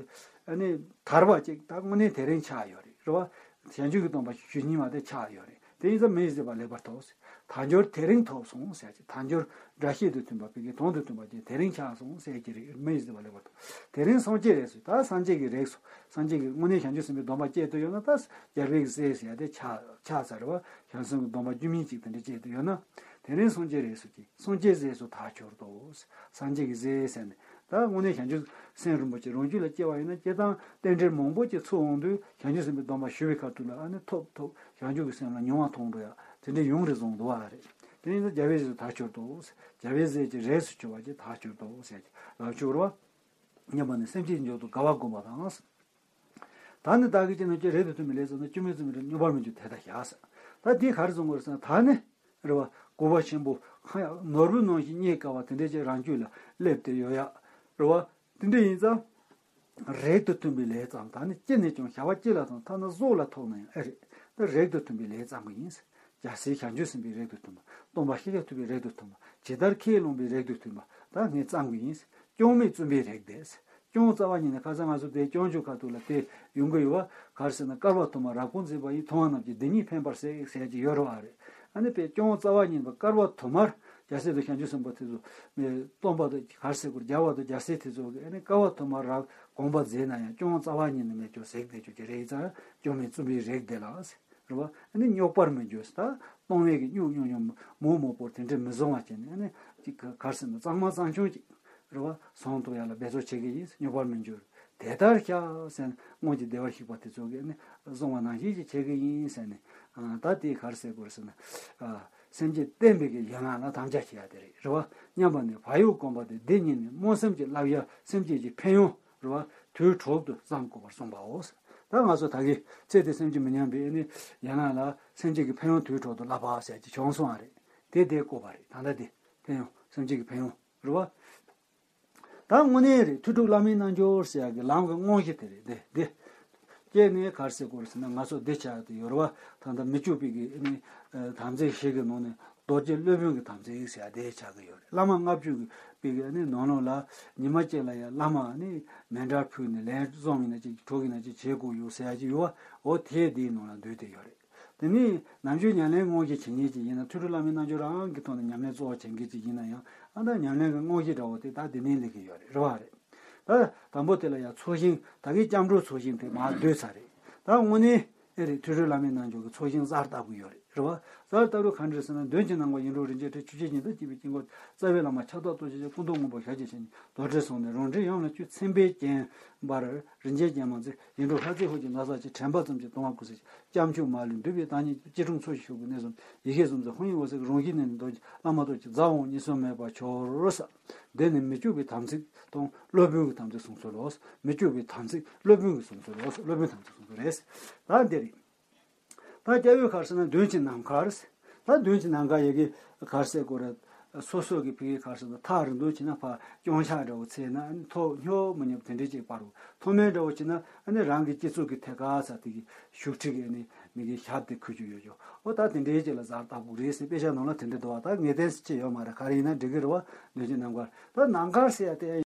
ཨ་ནི་དར་བ་ཅིག་ད་དངོས་གནས་དེ་རིང་ཆགས་ཡོད་རེད། རེད་བ། བྱང་ཆུབ་ཀྱི་སྡོམ་པ་ཞུ་སྙིང་བ་དེ་ཆགས་ཡོད་རེད། དེ་ཡིན་ཙང་མི་ཡི་བཟོད་པ་ལེགས་པར་ཐོབ་ཟེར། དལ་འབྱོར་དེ་རིང་ཐོབ་སོང་ཟེར་ཅིག་དལ་འབྱོར་སྒྲ་བཤད་དུ་མཐུན་པ། ཕ་གི་དོན་དུ་མཐུན་པ་ཅིག་དེ་རིང་ཆགས་སོང་ཟེར་གྱི་རེད། མི་ཡི་བཟོད་པ་ལེགས་པར་ཐོབ། དེ་རིང་སངས་རྒྱས་རེད་ཟེར། ད་སངས་རྒྱས་ཀྱི་རིགས་སུ། སངས་རྒྱས་ཀྱི་དངོས་གནས་བྱང་ཆུབ་སེམས་དཔའི་སྡོམ་པ་བཅད་དུ་ཡོད་ན་ད་རྒྱལ་བའི་སྲས་ཟེར་ཡག་དེ་ཆགས་ཆགས་ཚར་བ། བྱང་སེམས་ཀྱི་སྡོམ་པ་རྒྱུ་མིན་གཅིག་དེ་འདྲ་བཅད་དུ་ཡོད་ན། དེ་རིང་སངས་རྒྱས་རེད་ཟེར་གྱི། སངས་རྒྱས་སྲས་སུ་ཐག་ཆོད་དོ། སངས་རྒྱས་ཀྱི་སྲས་ཟེར་ནས་ད་དངོས་གནས་བྱང་ཆུབ་སེམས་རིན་པོ་ཆེ་རང་རྒྱུད་ལ་སྐྱེ་བ་ཡིན་ན། སྐྱེ་སྟངས་རྟེན་འབྲེལ་མང་པོ་ཅིག་ཚུགས་འོང་དུས་བྱང་ཆུབ་སེམས་དཔའི་སྡོམ་པ་ཞུ་བའི་ཁ་ཐུག་ལ་ཨ་ནི་ཐོབ་ཐོབ་བྱང་ཆུབ་ཀྱི་སེམས་ལ་མྱོང་བ་ཐོབ་འགྲོ་ཡག་དེ་འདྲ་ཡོང་རེ་བཟུང་འདུག་བ། རེད། དེ་ཡིན་ཙང་རྒྱལ་བའི་སྲས་སུ་ཐག་ཆོད་དོ། རྒྱལ་བའི་སྲས་ཀྱི་རིགས་སུ་གྱུར་པ་ཅིག་ཐག་ཆོད་དོ་ཟེར་གྱི་ལབ་ཆོག་རེད་བ། སྙམ་པ་ནི་སེམས་ཅན་མཇུག་ཏུ་དགའ་བ་བསྒོམ་པ་དང་། ད་ནི་བདག་གིས་ཅི་ནས་ཀྱང་རེག་ཏུ་མཐུན་པའི་ལས་བསགས་ན། སྐྱོན་མེད་བརྩོན་པའི་རིགས་མངོན་པར་མི་འགྱུར་དེ་ལྟར་བྱ་ཟེར། ད་འདི་ག་རེ་གསུང་གི་རེད་ཟེར་ན། ད་ནི་རེད་བ། གུས་པ་ཆེན་པོ་ཁ་ཡག་ནོར་བུ་ནང་བཞིན་རྙེད་དཀའ་བ་དེ་འདྲ་ཅིག་རང་རྒྱུད་ལ་སླེབས་ཏེ་ཡོད་ཡག་རེད་བ། དེ་འདྲ་ཡིན་ཙང་རེག་ཏུ་མཐུན་པའི་ལས་བསགས། ད་ནི་ཅི་ནས་ཀྱང་བྱ་བ་ཅི་ལ་བཏང་། ཐ་ན་གཟུགས་ལ་ཐོགས་ན་ཡང་ཨེ་རེད། ད་རེག་ཏུ་མཐུན་པའི་ལས་བསགས་ཀྱི་ཡིན་ཟེར། རྒྱལ་སྲས་བྱང་ཆུབ་སེམས་དཔའི་རེག་ཏུ་མཐུན་པ། སྟོན་པ་ཤཱཀྱ་ཐུབ་པའི་རེག་ཏུ་མཐུན་པ། ཇི་ལྟར་ཁས་བླངས་པའི་རེག་ཏུ་མཐུན་པ་ད་ངས་བརྩམས་ཀྱི་ཡིན། སྐྱོན་མེད་བརྩོན་པའི་རིགས་དེ། སྐྱོན་རྩ་བ་ཉིད་ནས། ཁ་སང་ང་ཚོ་དེ་སྐྱོན་བརྗོད་ཁ་ཐུག་ལ་དེ་ཡོང་གི་ཡོད་བ། ག་རེ་ཟེར་ན། བསྐལ་པ་དུ་མར་རབ་དཀོན་བརྩེགས་པ་ཡིས། མཐོང་བ་རྣམས་ཀྱི་སྡུག་བསྔལ་ཕན་པར་བསྲེགས་ཟེར་གྱི་ཡོད་རེད་བ། རེད། ཨ་ནི་དཔེ་སྐྱོན་རྩ་བ་ཉིད་པ་བསྐལ་པ་དུ་མར་རྒྱལ་སྲས་དང་བྱང་ཆུབ་སེམས་དཔའ་དེ་ཚོ་སྟོན་པ་དང་ག་རེ་ཟེར་དགོས། རྒྱལ་བ་དང་རྒྱལ་སྲས་དེ་ཚོ་གི་ཨ་ནི་བསྐལ་པ་དུ་མར་རབ་ དགོངས་པ་མཛད་ན་ཡང་སྐྱོན་རྩ་བ་ཉིད་ནས་མེད་ཅོག་ཟེག་བསྡད་ཅོག་གི་རེད་ཙང་སྐྱོན་མེད་བཙུན་པའི་རིགས་དེ་ལ། རེད་བ། ཨ་ནི་རྙོག་པར་མི་འགྱུར་ཟེར། ད་སྟོང་བའི་གི་སྨྱུག་སྨྱུག་སྨྱུག་མོག་མོག་པོར་དེ་འདྲས་མི་བཟུང་བ་བྱས་ནས། ཨ་ནི་ཅིག་ག་ག་རེ་ཟེར་ན་གཙང་མ་གཙང་ཆུང་ཅིག་རེད་བ། ཟུངས་ཐུབ་ཡ་ལ་འབད་རྩོལ་བྱེད་ཀྱི་ཡིན། རྙོག་པར་མི་འགྱུར། དེ་ལྟར་བྱ་ཟེར་ནས་སྔོན་གྱི་བདེ་བར་གཤེགས་པ་དེ་ཚོ་གིས་ནི་གསུངས་པ་ནང་བཞིན་ཅིག་བྱེད་ཀྱི་ཡིན་ཟེར་ནས། ཨ། ད་དེ་ག་རེ་ཟེར་དགོས་རེད་ཟེར་ན། ཨ། སེམས་བསྐྱེད་བརྟན་པའི་གི་ཡན་ལག་ལ་དམ་བཅའ་བྱེད་ཡ་དེ་རེད། རེད་བ། སྙམ་པ་ནི་བག་ཡོད་སྒོམ་པ་དེ་འདི་ཉིད་ནི་སྨོན་སེམས་ཀྱི་བསླབ་བྱ་སེམས་བསྐྱེད་ཀྱི་ཕན་ཡོན། རེད་བ། དུས་དྲུག་ཏུ་བརྩམས་དགོས་པར་གསུངས་པའོ། ད་ང་ཚོ་ད་གིན་ཚེ་འདི་སེམས་ཀྱིས་མི་ཉམས་པའི་ནི་ཡན་ལག་ལ་སེམས་བསྐྱེད་ཀྱི་ཕན་ཡོན་དུས་དྲུག་ཏུ་བསླབ་པ་ཟེར་གྱི་བྱུང་སོང་བ་རེད། དེ་དེ་བཀོད་པ་རེད། ད་ལྟ་དེ་ཕན་ཡོན། སེམས་བསྐྱེད་ཀྱི་ཕན་ཡོན། རེད་བ། ད་དངོས་གནས་རེད། ཐོས་དྲུག་བླ་མའི་རྣལ་འབྱོར་ཟེར་ཡག་གི་ལམ་གྱི་དངོས་གཞི་དེ་རེད། འདི་འདི་སྐྱེས་ནས་ག་རེ་ཟེར་དགོས་རེད་ཟེར་ན། ང་ཚོ་འདི་ཆགས་དེ་ཡོད་རེད་བ། ད་ལྟ་མི་བསྐྱོད་པའི་གི་ནི་དམ་ཚིག་བཞི་གི་ནང་ནས་རྡོ་རྗེ་སློབ་དཔོན་གྱི་དམ་ཚིག་ཟེར་ཡག་དེ་ཆགས་ཀྱི་ཡོད་རེད། བླ་མ་ལྔ་བཅུ་གི་པའི་གི་ནི་ནང་ལོགས་ལ་ཉི་མ་གཅིག་ལ་ཡང་བླ་མ་ནི་མཎྜལ་ཕུལ་ནས་ལན་གསུམ་ཡིན་ན་ཅིག་དྲུག་ཡིན་ན་ཅིག་བྱེད་དགོས་ཡོད་ཟེར་ཡག་ཅིག་ཡོད་བ། འོ་དེ་དེའི་ནང་ལ་འདུས་ཏེ་ཡོད་རེད། དེ་ནས་ནམ་རྒྱུན་ཉམས་ལེན་དངོས་གཞི་བྱེད་མཁན་ཅིག་ཡིན་ན། ཐོས་གྲོལ་བླ་མའི་རྣལ་འབྱོར་རང་གི་ཐོག་ནས་ཉམས་ལེན་གཙོ་བོ་བྱེད་མཁན་ཅིག་ཡིན་ན་ཡང་། ཨ། ད་ཉམས་ལེན་གྱི་དངོས་གཞི་འདྲ་བོ་དེ་ད་དེ་ནས་སླེབས་ཀྱི་ཡོད་རེད། རེད་བ། རེད། ད་དང་པོ་དེ་ལ་ཡང་ཚོགས་ཞིང་། ད་གིན་སྐྱབས་འགྲོའི་ཚོགས་ཞིང་དེ་མར་བསྡུས་ཚར་རེད། ད་དངོས་གནས་ཨེ་རེད། ཐོས་གྲོལ་བླ་མའི་རྣལ་འབྱོར་གྱི་ཚོགས་ཞིང་གསར་བཏབ་ཀྱི་ཡོད་རེད། རེད་བ། གསར་བཏབ་རུ་ག་འདྲ་ཟེར་ན། མདུན་གྱི་ནམ་མཁར་ཡིད་འགྲོ་རིན་ཆེན་ཕྲེང་། ཆོས་ཀྱི་ཉི་ཟླ་བརྗིད་པའི་དཀྱིལ་འཁོར། རྩ་བའི་བླ་མ་ཤཱཀྱ་ཐུབ་སྤྱན་ཆེན། སྐུ་མདོག་སྔོན་པོ་ཞལ་གྱི་བྱིན་གྱིས། རྡོར་དྲིལ་ཟུང་ནས་རང་འདྲིས་ཡུམ་ལ་བསྐུལ། མཚན་དཔེའི་རྒྱན་འབར་རིན་ཆེན་རྒྱན་མ་མཛེས། ཡིད་འཕྲོག་ལྷ་རྫས་ཧོར་གྱི་ན་བཟའ་ཆེ། དྲན་པ་ཙམ་གྱིས་གདུང་བ་ཁུག་སེམས་ཤིང་། སྐྱབས་མཆོག་མ་ལུས་འདུད་པའི་བདག་ཉིད་ཀྱི། སྐྱིལ་ཀྲུང་ཚོགས་ཞིང་བཞུགས་ཀྱི་གནས་སུ། ཡེ་ཤེས་གཟུགས་མཛེས་ཧཱུྃ་ཡིག་འོད་ཟེར་གྱིས། རང་བཞིན་གནས་ནས་རྡོ་རྗེ་བླ་མ་རྡོ་རྗེ། རྫ་དབང་གཉིས་སུ་མེད་པར་གྱུར་ཟེར། འདི་ནི་མི་བསྐྱོད་པའི་དམ་ཚིག་དང་སློབ་དཔོན་གྱི་དམ་ཚིག་གསུངས་ཚུལ་ལོ། མི་བསྐྱོད་པའི་དམ་ཚིག་སློབ་དཔོན་གྱི་གསུངས་ཚུལ་ལོ། སློབ་དཔོན་དམ་ཚིག་གསུངས་ཚུལ་རེད། ད་འདི་རེད། ད་སྐྱབས་ཡུལ་ག་རེ་ཟེར་ན་མདུན་གྱི་ནམ་མཁར། ད་མདུན་གྱི་ནམ་མཁར་ཡ་གི་ག་རེ་ཟེར་དགོས་རེད། སོ་སོ་གི་ཕ་གི་ག་རེ་ཟེར་ན་ཐག་རིང་ཐུང་བྱས་ན་ཕར་སྐྱོང་ཆ་འདྲ་བོ་ཚད་ན། ཐོག་སྙོབ་མི་སྙོབ་དེ་འདྲའི་ཅིག་སྤར་རོ། མཐོ་དམན་འདྲ་བོ་བྱས་ན་ཨ་ནི་རང་གི་སྤྱི་གཙུག་གི་ཐད་ཀ་ས་དེ་གི་བཞུགས་ཁྲི་གི་ཨ་ནི་མི་གི་ཞབས་དེ་ཁུར་རྒྱུ་ཡོད་ཅོག་འོ་ད་དེ་འདྲའི་ཅིག་ལ་གཟར་བཏབ་དགོས་རེད་ཟེར། དཔེ་ཆ་ནང་ལ་དེ་འདྲ་འདུག་བ། ད་ངེས་གཏན་ཅིག་ཡོད་མ་རེད། ག་རེ་ཡིན་ན་འགྲིག་གི་རེད་བ། མདུན་གྱི་ནམ་མཁར། ད་ནམ་མཁར་ཟེར་ཡ་དེ།